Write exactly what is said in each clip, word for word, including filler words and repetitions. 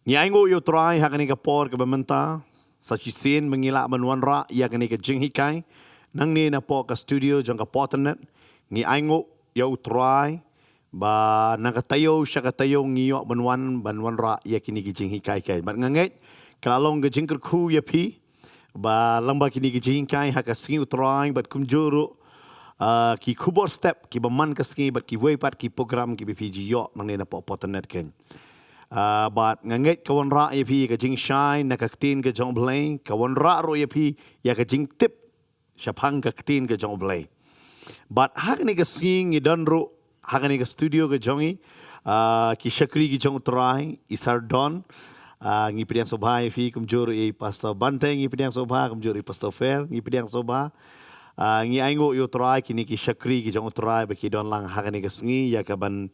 Ngi ainguh ïa u Trai ha kane ka por kaba mynta, sa shisien ba ngi lah ban wanrah ïa kane ka jinghikai nangne napoh ka studio jong ka Potternet. Ngi ainguh ïa u Trai ba na ka taïew sha ka taïew ngi ïoh ban wan ban wanrah ïa kine ki jinghikai kai. Bad nga ngeit ka la long ka jingkyrkhu ïa phi ba lyngba kine ki jinghikai ha ka sngi u Trai bad kumjuh ruh, ah, ki khubor step kiba man ka sngi bad kiwei pat ki program kiba phi ju ïoh nangne napoh Potternet keiñ. Ah, bad nga ngeit ka wanrah ïa phi ka jingshai na ka ktien ka jong U Blei, ka wanrah ruh ïa phi ïa ka jingtip shaphang ka ktien ka jong U Blei. Bad ha kane ka sngi ngi don ruh ha kane ka studio ka jong ngi, ah, ki shakri ki jong U Trai, i Sir Don, ah, ngi pdiang sngewbha ïa phi, kumjuh ruh i Pastor Bante, ngi pdiang sngewbha, kumjuh ruh i Pastor Fer, ngi pdiang sngewbha. Ah, ngi ainguh ïa U Trai kine ki shakri ki jong U Trai ba ki don lang ha kane ka sngi ïa ka ban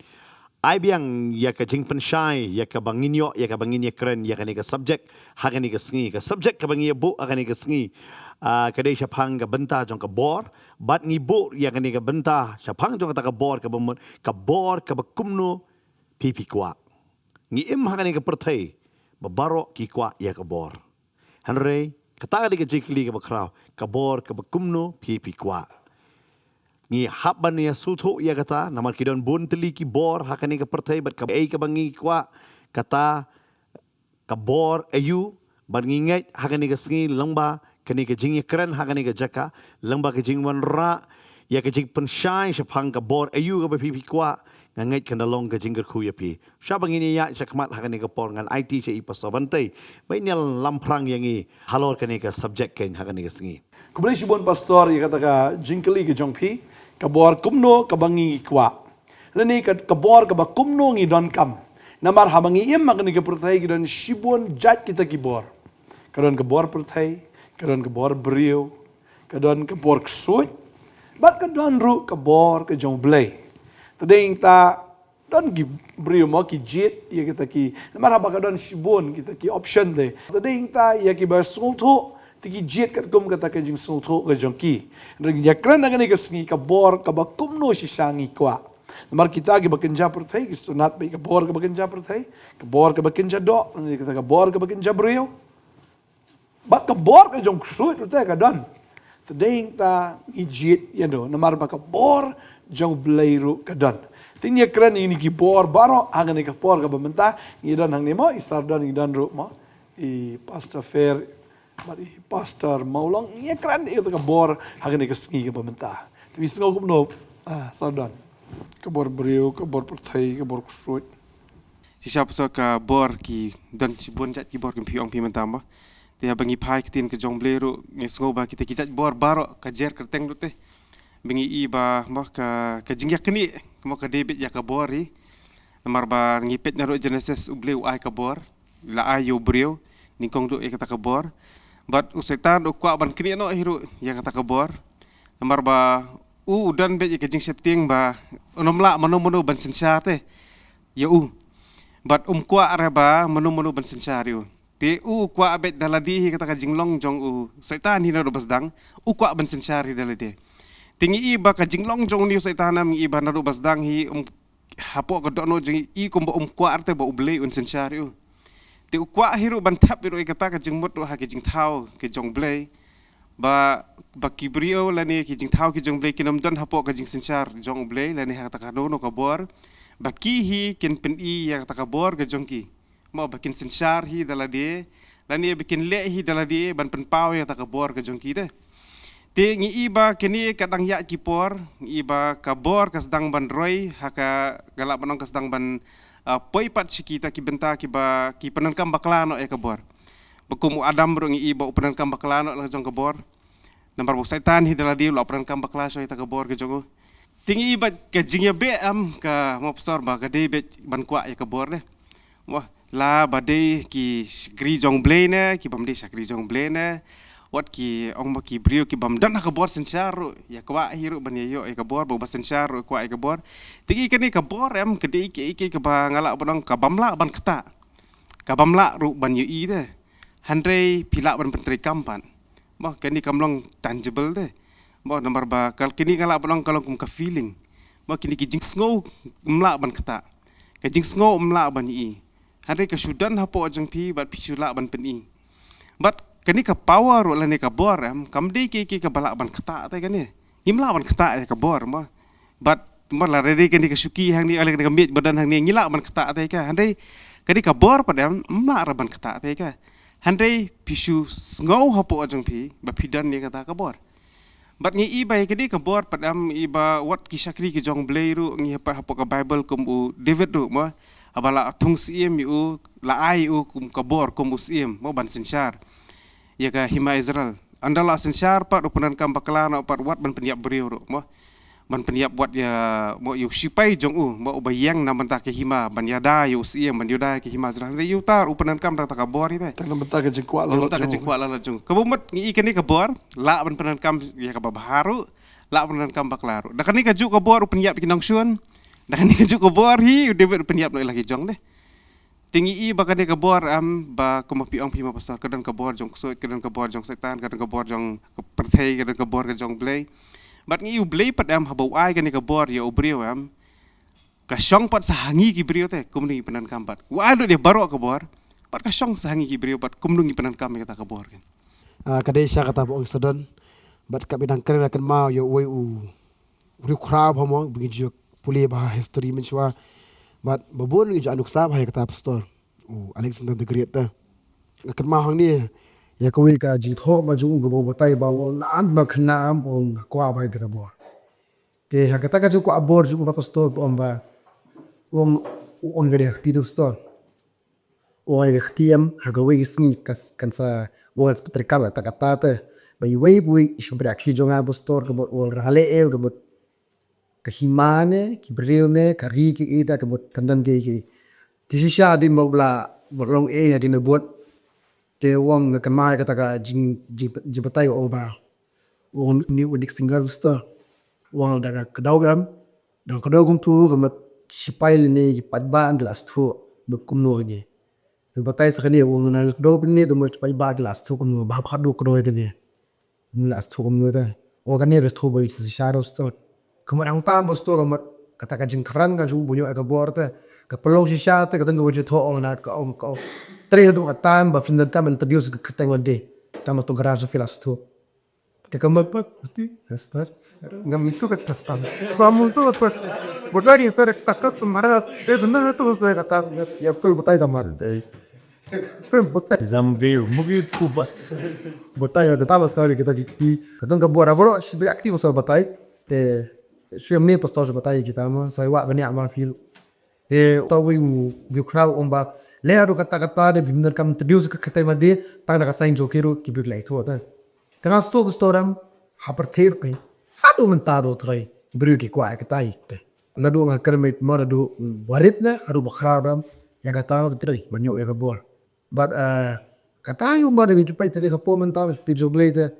ai biang ïa ka jingpynshai ïa kaba ngin ïoh, ïa kaba ngin ïakren ïa kane ka subject ha kane ka sngi. Ka subject kaba ngi ïa buh ha kane ka sngi, ah, ka dei shaphang ka bynta jong ka bor. Bad ngi buh ïa kane ka bynta shaphang jong kata ka bor kaba mut ka bor kaba kumno phi phi kwah. Ngi im ha kane ka pyrthei ba baroh ki kwah ïa ka bor. Hynrei kata ka dei ka jingkylli kaba khraw, ka bor kaba kumno phi phi kwah. Ngi hap ban ïa sngewthuh ïa kata namar ki don bun tylli ki bor ha kane ka pyrthei bad kaei kaba ngi kwah, kata ka bor aïu. Bad ngi ngeit ha kane ka sngi lyngba kane ka jingïakren ha kane ka jaka, lyngba ka jingwanrah ïa ka jingpynshai shaphang ka bor aïu kaba phi phi kwah, nga ngeit kan da long ka jingkyrkhu ïa phi. Sha ba ngin ïa ïaid shakhmat ha kane ka por ngan aiti sha i Pastor Bante ba in ïalam phrang ïa ngi halor kane ka subject keiñ ha kane ka sngi. Khublei shibun Pastor ïa kata ka jingkylli ka jong phi, ka bor kumno kaba ngi kwah. Lane ka, ka bor kaba kumno ngi donkam. Namar haba ngi im ha kane ka pyrthei ki don shibun jait kita ki bor. Ka don ka bor pyrthei, ka don ka bor briew, ka don ka bor ksuid, bad ka don ruh ka bor ka jong U Blei. Te dei ta don ki briew mo ki jied ïa kita ki. Namar haba ka don shibun kita ki option te. Te dei ta ïa kiba sngewthuh te ki jied katkum kata ka jingsngewthuh ka jong ki. Hynrei ïa kren ha kane ka sngi ka bor kaba kumno shisha ngi kwah. Namar kita kiba kynja pyrthei ki sngewtynnat bad ka bor kaba kynja pyrthei, ka bor kaba kynja doh, kata ka bor kaba kynja briew. Bad ka bor ka jong ksuid ruh te ka don. Te dei ta ngi jied ïano namar ba ka bor jong U Blei ruh ka don. Te ngi ïakren ïa kine ki bor baroh ha kane ka por kaba mynta ngi don hangne mo, i Sir Don ngi don ruh mo, i Pastor Fer bad i Pastor Mawlong, ngi ïakren ïa kata ka bor ha kane ka sngi kaba mynta. Te phi sngew kumno, ah, Sir Don? Ka bor briew, ka bor pyrthei, ka bor ksuid. Shisha phi sngew ka bor ki don shibun jait ki bor kum phi ong phi mynta mo. Te haba ngi phai ktien ka jong U Blei ruh ngi sngew ba kita ki jait bor baroh ka jer kyrteng ruh te. Ba ngi i ba mo ka, ka jingïaknieh mo ka dei beit ïa ka bor hi. Namar ba ngi peit na ruh Genesis U Blei u ai ka bor, la ai ïa u briew, nyngkong duh ïa kata ka bor. Bad u Soitan u kwah ban knieh noh hi ruh ïa kata ka bor. Namar ba u u don beit ïa ka jingsheptieng ba un ym lah mano mano ban synshar te ïa u. Bad um kwah re ba mano mano ban synshar ïa u. Te u u kwah beit da lade hi kata ka jinglong jong u Soitan hi naduh ba sdang, u kwah ban synshar hi da lade. Te ngi i ba ka jinglong jong une u Soitan em ngi i ba naduh ba sdang hi um hapoh ka dohnud jong ngi i kumba um kwah te ba U Blei un synshar ïa u. Te u kwah hi ruh ban thep hi ruh ïa kata ka jingmut ruh ha ka jingthaw ka jong U Blei. Ba, ba ki briew lane ki jingthaw ki jong U Blei kin ym don hapoh ka jingsynshar jong U Blei lane ha kata kano kano ka bor. Ba ki hi kin pyni ïa kata ka bor ka jong ki. Mo ba kin synshar hi da lade, lane ba kin leh hi da lade ban pynpaw ïa kata ka bor ka jong ki te. Te ngi i ba kine ka dang ïaid ki por, ngi i ba ka bor ka sdang ban roi, ha ka, ka lah ban ong ka sdang ban, ah, poi pat sha kita ki bynta kiba ki pyndonkam bakla noh ïa ka bor. Ba kum u Adam ruh ngi i ba u pyndonkam bakla noh la jong ka bor. Namar ba u Soitan hi da lade u la pyndonkam bakla shuwa ïa kata ka bor ka jong u. Te ngi i ba ka jingïabeh em ka mo pastor ba ka dei beit ban kwah ïa ka bor de. Mo la ba dei ki shakri jong U Blei ne, ki bym dei shakri jong U Blei ne. Wat ki ong ba ki briew ki bym don ha ka bor synshar ruh ïa kwah hi ruh ban ïa ïoh ïa ka bor, ba uba synshar ruh kwah ïa ka bor. Te ngi i kane ka bor em ka dei kaei kaei kaba nga lah ban ong ka bym lah ban ktah. Ka bym lah ruh ban ïohi de. Hynrei phi lah ban pyntreikam pat. Mo kane kam long tangible de. Mo, namar ba kine ka lah ban ong ka long kum ka feeling. Mo, kine ki jingsngew ym lah ban ktah. Ka jingsngew ym lah ban i. Hynrei ka shu don hapoh jong phi bad phi shu lah ban pyni. Bad kane ka power ruh lane ka bor em, kam dei ki ki kaba lah ban ktah te kane. Ngim lah ban ktah ïa ka bor mo. Bad mo, la dei kane ka shuki hangne, lane kane ka miej ba don hangne, ngi lah ban ktah te ka. Hynrei kane ka bor pat em, ym lah ruh ban ktah te ka. Hynrei phi shu sngew hapoh jong phi ba phi don ïa kata ka bor. Bad ngi i ba ïa kane ka bor pat em, i ba wat ki shakri ki jong Blei ruh, ngi hap hapoh ka Baibl kum u David ruh mo. Haba la thung syiem ïa u, la ai u kum ka bor kum u syiem mo, ban synshar ïa ka hima Israel. Ynda la synshar pat, u pyndonkam bakla noh pat wat ban pynïap briew ruh mo. Ban pynïap wat ïa mo, ïa u sipai jong u mo, uba ïeng na bynta ka hima, ban ïada ïa u syiem, ban ïada ïa ka hima Israel. Hynrei ïa uta ruh u pyndonkam da kata ka bor ïa te. Tang na bynta ka jingkwah ïa lalot uta ka jong u. Jingkwah lalot jong u. Kaba mut ngi i kane ka bor lah ban pyndonkam ïa kaba bha ruh, lah ban pyndonkam bakla ruh. Da kane kajuh ka bor u pynïap ïa ki nongshun. Da kane kajuh ka bor hi u David u pynïap noh ïa la ki jong te. Te ngi i ba kane ka bor em, ba kumba phi ong phi mo pastor, ka don ka bor jong ksuid, ka don ka bor jong Soitan, ka don ka bor jong ka pyrthei, ka don ka bor ka jong Blei. Bad ngi i u Blei pat em, haba u ai kane ka bor ïa u briew em, ka shong pat sa ha ngi ki briew te kumno ngi pyndonkam bad. U ai lut ïa baroh ka bor, bad ka shong sa ha ngi ki briew bad kumno ngi pyndonkam ïa kata ka bor kan. Ah, ka dei sha kata ba ong sha don. Bad ka bynta kren, nga kynmaw ïa uwei u riewkhraw bha mo, ba ngi ju pule bha history mynshuwa. Bad ba bun ngi ju ïa nuksa bha ïa kata, pastor, u Alexander the Great te. Nga kynmaw hangne ïa kawei ka jingthoh ba jong u kaba u batai ba u ong, naduh ba khynnah u ong nga kwah bha ïa kata ka bor. Te ha kata ka jingkwah bor jong u, ba pastor ba ong ba, u ong, u ong ka dei ha kti te, pastor. U ong ka dei ha kti em, ha kawei ka sngi ka s-, kan sa, u ong, kan sa pyntrei kata kata te. Ba iwei pa iwei i shympriahkti jong nga, pastor, ka mut u ong, la leh ei ka mut ka hima ne, ki briew ne, ka ri, kiei kiei, ka mut kan don kiei kiei. Te shisha hadien ba u la, ba u la long ei hadien ba u bud. Te u ong, nga kynmaw ïa kata ka jing, jing, jingbatai u ong ba, u ong, une u Alexander, pastor, u ong, da ka kdew kam, da ka kdew kumto ka mut ki sipai lane ki paidbah ki la sngewthuh ba kumno ïa kane. Te batai sa kane, u ong, na ka kdew pynne ka mut ki paidbah ki la sngewthuh kumno, ba haduh kdew ïa kane. Ngi la sngewthuh kumno te. Ong kane re sngewthuh ba i shisha re sngewthuh. Ka mut hangta ba sngewthuh ka mut kata ka jingkren ka jong u ba ñiuh ïa ka bor te, ka pynlong shisha te, ka don kaba ju thoh, ong na ka, ong ka, ong. Trei haduh ka time ba phin donkam introduce ka kyrteng lade. Tang ba to graph sa phi la sngewthuh. Te ka mut pat, pati, ka start. Ngam itu ka start. Ba mu tu pat. Bot lagi tu ka takat tu mara. Eh, tu na tu ka start. Ïa, tu batai ta mar. Te Zam view, mugi tu ba. Batai ïa kata ba sari kita ki, ki, ka don ka bor, baroh shu active sa batai. Te shu ïa mane pastor shu batai kita ma, sa ïa wad bniah ma feel. Te uta uwei u riewkhraw u ong ba, leh haduh katta katta, te phim donkam introduce ka kyrteng lade, tang da ka sign jong ki ruh ki briew ki la ithuh te. Te nga sngewthuh pastor em, ha pyrthei ruh, haduh mynta ruh trai, ki briew ki kwah ïa katai te. Naduh nga kren beit mo, naduh barit ne haduh bakhraw, ïa kata te trei ban ñiuh ïa ka bor. Bad, eh, kata ïa u, bad ngi ju peit te, ka por mynta te jong Blei te,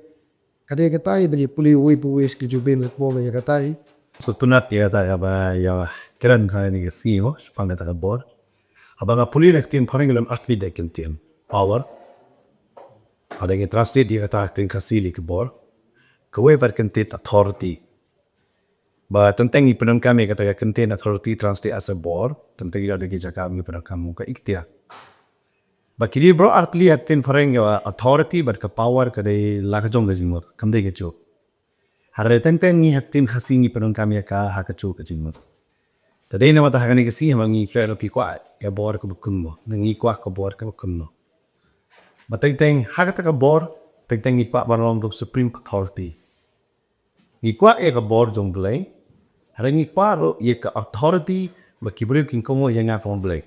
ka dei kata ïa ba ngi pule uwei pa uwei sha ka jong Blei, ka por ïa kata ïa. Sngewtynnat ïa kata ïa ba ïa kren ha kane ka sngi mo shaphang kata ka bor. Haba nga pule na ka ktien phareng ka long, actually da ka ktien power. Haba ngi translate ïa kata ha ka ktien Khasi lane ka bor, kawei pat ka ktien authority. Ba teng teng ngi pyndonkam ïa kata ka ktien authority translate as a bor, teng teng ïa ki jaka ngi pyndonkam ka ikhtiar. Ba kine baroh, actually ha ka ktien phareng ïa authority bad ka power ka dei la ka jong ka jingmut, kam dei kajuh. Hynrei teng teng ngi ha ka ktien Khasi ngi pyndonkam ïa ka ha kajuh ka jingmut. Te dei namar kata ha kane ka sngi haba ngi kren, phi kwah ka bor kaba kumno, ngi kwah ka bor kaba kumno. Ba teng teng ha kata ka bor, teng teng ngi kwah ban long ruh supreme authority. Ngi kwah ïa ka bor jong Blei, hynrei ngi kwah ruh ïa ka authority ba ki briew kin kohnguh ïa nga kum u Blei.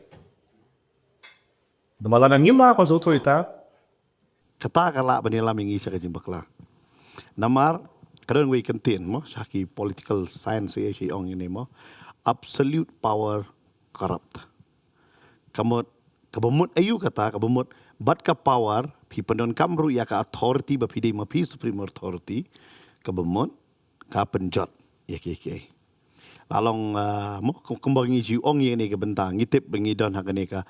Namar lada ngim lah ban sngewthuh ïa kata, kata ka lah ban ïalam ïa ngi sha ka jingbakla. Namar ka don wei ka ktien mo, sha ki political science ïa shi ong ïa ne mo, absolute power corrupt. Ka mut, kaba mut aïu kata, kaba mut bad ka power, phi pyndonkam ruh ïa ka authority ba phi dei ma phi supreme authority, kaba mut ka pynjot ïa kiei kiei. La long, ah, mo, kum-, kumba ngi ju ong ïa kane ka bynta, ngi tip ba ngi don ha kane ka,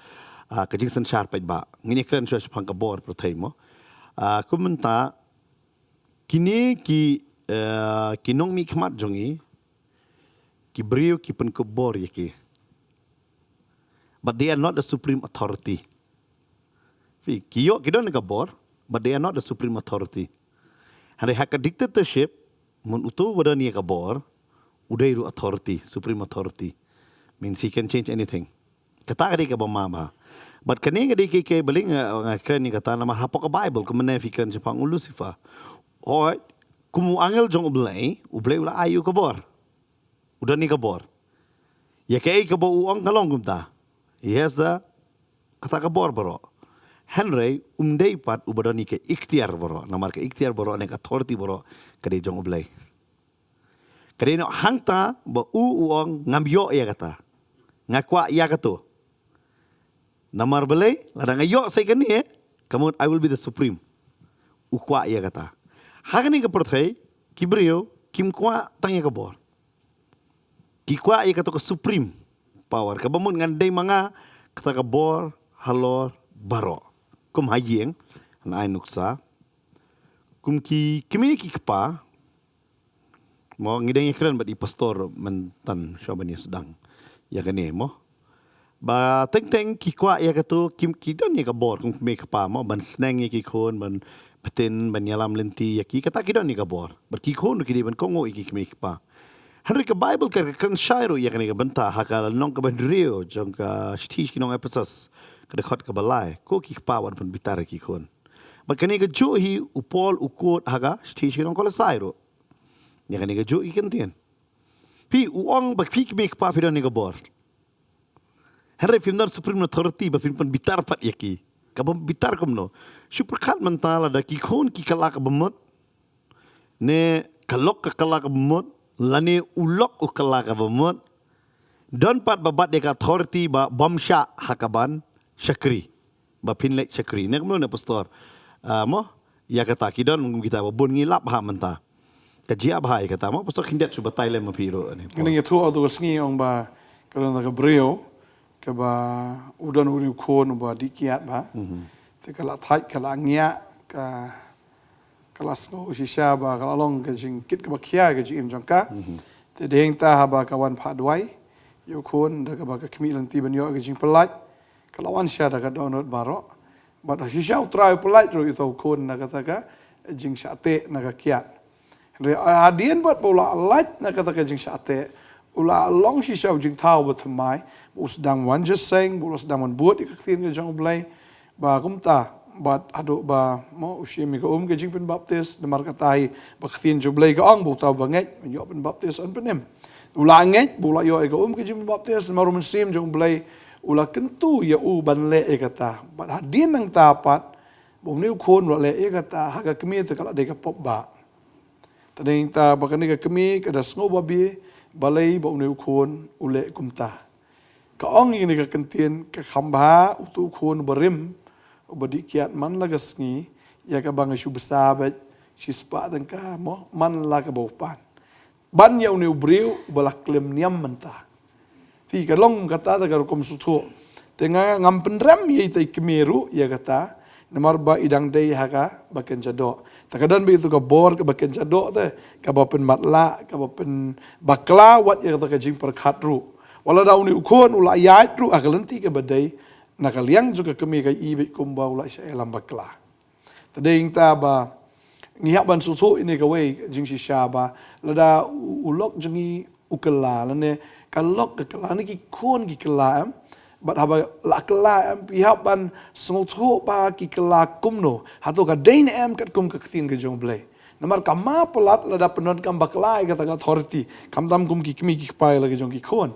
ah, ka jingsynshar paidbah. Ngin ïa kren shuwa shaphang ka bor pyrthei mo. Ah, kum mynta, kine ki eh, ki nongmihkhmat jong ngi, ki briew ki pynkup bor ïa ki. But they are not the supreme authority. Phi, ki ïoh ki don ka bor, but they are not the supreme authority. Hynrei ha ka dictatorship, mut uto uba don ïa ka bor, u dei ruh authority, supreme authority. Means he can change anything. Kata ka dei kaba ma bha. But kane ka dei ka, ka ba lei nga, nga kren ïa kata namar hapoh ka Bible, kumne phi kren shaphang u Lucifer. Hooid, kum u angel jong U Blei, U Blei u la ai ïa u ka bor. U don ïa ka bor. Ïa kaei kaba u ong ka long kumta. He has the, kata ka bor baroh. Hynrei um dei pat uba don ïa ka iktiar baroh. Namar ka iktiar baroh ne ka authority baroh ka dei jong U Blei. Ka dei noh hangta ba u u ong ngam ïoh ïa kata. Nga kwah ïa kato. Namar balei, lada nga ïoh sa ïa kane, ka mut I will be the supreme. U kwah ïa kata. Ha kane ka pyrthei, ki briew kim kwah tang ïa ka bor. Ki kwah ïa kato ka supreme power. Kaba mut ngan dei ma nga kata ka bor halor baroh. Kum ha ïing, ngan ai nuksa. Kum ki kmie ki kpa, mo, ngi dang ïakren bad i pastor mynta shuwa ban ïa sdang ïa kane, mo. Ba teng teng ki kwah ïa kato, ki, ki don ïa ka bor kum kmie kpa, mo, ban sneng ïa ki khun, ban btin, ban ïalam lynti ïa ki, kata ki don ïa ka bor. Bad ki khun ruh ki dei ban kohnguh ïa ki kmie kpa. Hynrei ka Bible ka kren shai ruh ïa kane ka bynta ha ka lynnong kaba hynriew jong ka shithi sha ki nong Ephesus, ka dkhot kaba lai, ko ki kpa wat pynbitar ïa ki khun. Bad kane kajuh hi u Paul u quote ha ka shithi sha ki nong Kolosai ruh. Ïa kane kajuh hi ka ktien. Phi, u ong ba phi kmie kpa phi don ïa ka bor. Hynrei phim don supreme authority ba phin pynbitar pat ïa ki. Kaba bitar kumno? Shu pyrkhat mynta lada ki khun ki kylla kaba mut, ne ka lok ka kylla kaba mut, lane u lok u kylla kaba mut, don pat ba bat ïa ka authority ba bym shah ha kaban shakri. Ba phin leit shakri. Ne kumno ne pastor? Ah, mo? Ïa kata ki don kum kita ba bun ngi lap ha mynta. Ka jia bha ïa kata mo, pastor khyndiat shu batai lem ma phi ruh ne. Ngi ïathuh ha tu ka sngi ong ba ka don ka briew kaba u don u khun uba dih kiad bha. Mhm. Te ka la thait, ka la ngiah, ka, ka la sngew shisha ba ka la long ka jingkit kaba khia ka jingim jong ka. Mhm. Te dei hangta haba ka wan phah duwai ïa u khun da kaba ka khmih lynti ban ïoh ka jingpyllait, ka la wan sha da ka dohnud baroh. Bad shisha U Trai u pyllait ruh ïa uta u khun na kata ka jingshah teh na ka kiad. Hynrei hadien pat ba u la lait na kata ka jingshah teh, u la long shisha u jingthaw ba thymmai, ba u sdang wan jingïaseng, ba u la sdang wan bud ïa ka ktien ka jong U Blei, ba kumta, bad haduh ba, mo, u shim ïa ka um ka jingpynbaptis, namar kata hi ba ka ktien jong U Blei ka ong ba uta uba ngeit, ban ïoh pynbaptis yn pynim. U la ngeit, ba u la ïoh ïa ka um ka jingpynbaptis, namar u Mynsiem jong U Blei u la kyntu ïa u ban leh ïa kata. Bad hadien nangta pat, ba une u khun u la leh ïa kata, ha ka kmie te ka la dei ka pop ba. Te dei nangta ba kane ka kmie ka da sngew babe balei ba une u khun u leh kumta. Ka ong ïa kane ka ktien, ka kham bha utu u khun uba rim, uba dih kiad man la ka sngi, ïa kaba nga shu bsa beit shispah tyngka mo, man la kaba u pan. Ban ïa une u briew uba la khlem niam mynta. Phi, ka long kata da ka rukom sngewthuh. Te nga ngam pynrem ïa ita i kmie ruh ïa kata, namar ba i dang dei ha kaba kynja doh. Te ka don beit ïa tu ka bor kaba kynja doh te, kaba pynmatlah, kaba pynbakla wat ïa kata ka jingpyrkhat ruh. Wat lada une u khun u la ïaid ruh ha ka lynti kaba dei, na ka liang jong ka kmie ka i beit kumba u la shah ïalam bakla. Te dei nangta ba ngi hap ban sngewthuh ïa kane kawei ka jingshisha ba lada u, u lok jong ngi u kylla, lane ka lok ka kylla, ne ki khun ki kylla em. Bad haba la kylla em, phi hap ban sngewthuh ba ki kylla kumno. Hato ka dei ne em katkum ka ktien ka jong U Blei. Namar ka ma palat lada pyndonkam bakla ïa kata ka authority, khamtam kum ki kmie ki kpa ïa la ka jong ki khun.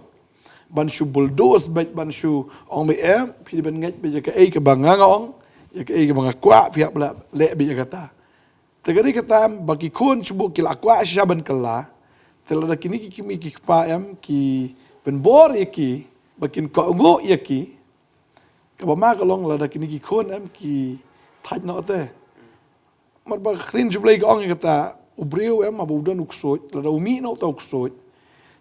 Ban shu bulldoze beit, ban shu ong beit em, phi dei ban ngeit beit ïa kaei kaba nga nga ong, ïa kaei kaba nga kwah, phi hap leh, leh beit ïa kata. Te ka dei kata em, ba ki khun shu buh ki la kwah shisha ban kylla. Te lada kine ki kmie ki kpa em, ki pynbor ïa ki, ba kin kohnguh ïa ki. Kaba ma ka long lada kine ki khun em, ki thait noh te. Namar ba ka ktien jong U Blei ka ong ïa kata, u briew em, haba u don u ksuid, lada u mih noh uta u ksuid.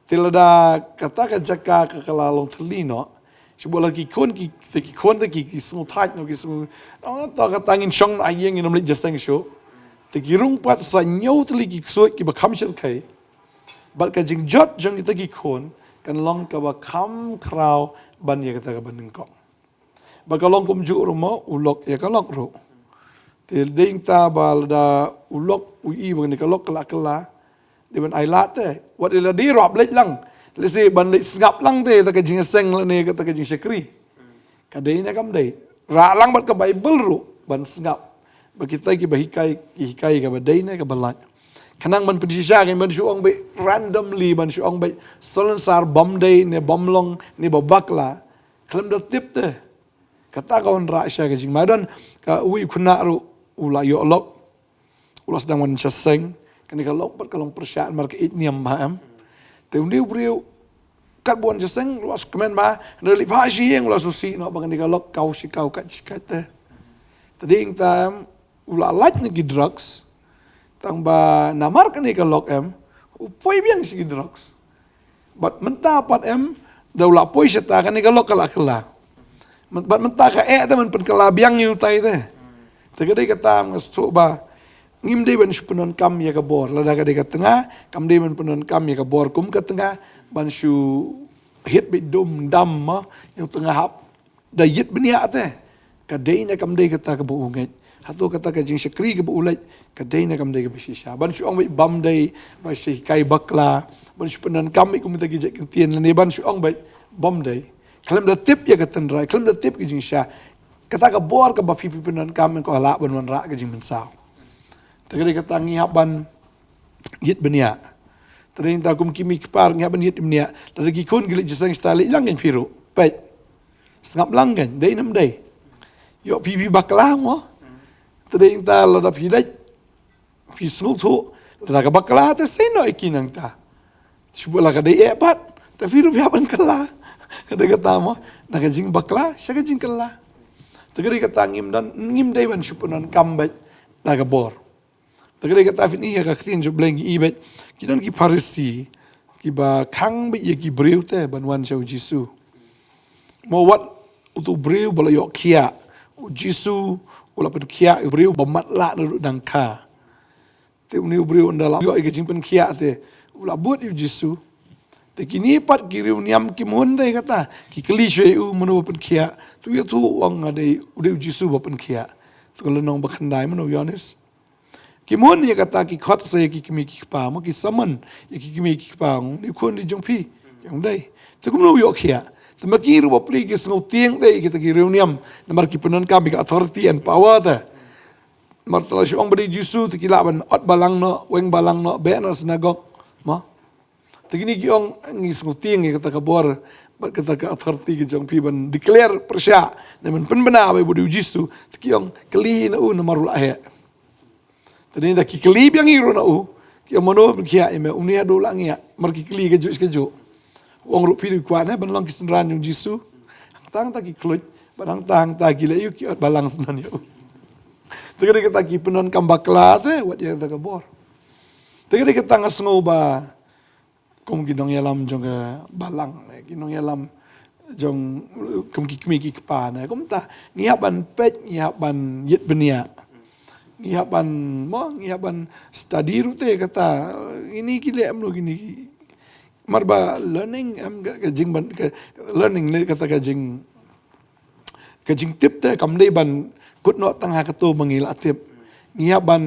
Te lada kata ka jaka ka, ka la long thylli noh. Shu buh la ki khun ki, te ki khun te ki, ki sngew thait noh, ki sngew, oh, to kata ngin shong ha ïing, ngin ym leit jingïaseng shuh. Te ki rung pat sa hynñiew tylli ki ksuid kiba kham shyrkhei. Bad ka jingjot jong kita ki khun kan long kaba kham khraw ban ïa kata kaba nyngkong. Ba ka long kumjuh ruh mo, u lok ïa ka lok ruh. Te dei nangta ba lada u lok u ïohi ba kane ka lok ka la kylla, dei ban ai lad te. Wat ïa lade ruh ap leit lang. Lehse ban leit sngap lang te, ta ka jingseng lane kata ka jingshakri. Ka dei ne kam dei. Rah lang bad ka Baibl ruh ban sngap. Ba kita kiba hikai, ki hikai kaba dei ne kaba lait. Khnang ban pynshisha kein ban shu ong beit randomly, ban shu ong beit salonsar bym dei ne bym long ne ba bakla. Khlem da tip te. Kata ka wanrah sha ka jingma. Don ka uwei u khynnah ruh u la ïoh lok. U la sdang wan sha seng. Kane ka lok pat ka long pyrshah namar ka ïeit niam bha em. Te une u briew katba wan sha seng u la sngewkmen bha. Hynrei leit phah sha ïing u la sngewsih noh ba kane ka lok kaw shi kaw kat shi kat te. Te dei nangta em u la lait na ki drugs. Tang ba namar kane ka lok em u poi biang sha ki drugs. Bad mynta pat em, da u la poi shata kane ka lok ka la kylla. Myn-, bad mynta ka eh te men pynkylla biang ïa utai te. Te ka dei kata nga sngewthuh ba ngim dei ban shu pyndonkam ïa ka bor. Lada ka dei ka tnga, kam dei ban pyndonkam ïa ka bor kum ka tnga ban shu hit beit dum dam ma ïa u tnga hap. Da ïit bniah te. Ka dei ne kam dei kata kaba u ngeit. Hato kata ka jingshakri kaba u leit. Ka dei ne kam dei kaba shisha. Ban shu ong beit bym dei, ban shu hikai bakla, ban shu pyndonkam beit kum kita ki jait kyntien lane ban shu ong beit bym dei. Khlem da tip ïa ka tynrai, khlem da tip ka jingshisha. Kata ka bor kaba phi phi pyndonkam ko lah ban wanrah ka jingmynsaw. Te ka dei kata ngi hap ban ïit bniah. Te dei nangta kum ki kmie ki kpa ngi hap ban ïit bniah. Lada ki khun ki leit sha seng shata leit lang kein phi ruh. Peit. Sngap lang kein, dei ne ym dei. Ïoh phi phi bakla mo. Te dei nangta lada phi leit phi sngewthuh lada ka bakla te sei noh ïa ki nangta. Shu ba la ka dei eh pat te phi ruh phi hap ban kylla. Ka dei kata mo. Na ka jingbakla sha ka jingkylla. Te ka dei kata ngim don, ngim dei ban shu pyndonkam beit da ka bor. Te ka dei kata phin ïohi ha ka ktien jong U Blei ngi ïohi beit ki don ki Pharisi kiba khang beit ïa ki briew te ban wan sha U Jisu. Mo wat utu u briew ba la ïoh khiah, U Jisu u la pynkhiah ïa u briew ba matlah naduh dangka. Te une u briew ynda la ïoh ïa ka jingpynkhiah te u la bud ïa U Jisu. Te kine pat ki riewniam kim hun te kata, ki kylli shuwa ïa u mano ba pynkhiah. Te u ïathuh u ong nga dei, u dei U Jisu ba pynkhiah. Te ka lynnong ba khyndai mano Ïoannis. Kim hun ïa kata, ki khot sa ïa ki kmie ki kpa, mo ki summon ïa ki kmie ki kpa, ong une u khun dei jong phi. Ki ong dei. Te kumno u ïoh khiah? Te ma ki ruh bapli ki sngewtieng te ïa kita ki riewniam namar ki pyndonkam ïa ka authority and power te. Namar te la shu ong ba dei Jisu te ki lah ban ot balang noh, weng balang noh, beh noh synagog. Mo. Te kine ki ong ngi sngewtieng ïa kata ka bor bad kata ka authority ka jong phi ban declare pyrshah ne ban pynbna ba u dei U Jisu. Te ki ong kylli na u namar u la heh. Te dei nda ki kylli biang hi ruh na u, ki ong mano pynkhiah ïa me, une haduh u la ngiah, namar ki kylli kajuh shi kajuh. U ong ruh phi dei kwah ne ban long ki synran jong U Jisu. Hangta hangta ki khluit bad hangta hangta ki leh ïa u, ki ot balang synran ïa u. Te ka dei kata ki pyndonkam bakla te wat ïa kata ka bor. Te ka dei kata nga sngew ba kum ki nongïalam jong ka balang ne, ki nongïalam jong, kum ki kmie ki kpa ne, kumta ngi hap ban peit, ngi hap ban ïit bniah, ngi hap ban, mo, ngi hap ban study ruh te kata kine ki leh mano kine ki, namar ba learning em ka, ka jing ban, ka, ka learning ne kata ka jing ka jingtip te kam dei ban kut noh tang ha kato ba ngi la tip. Ngi hap ban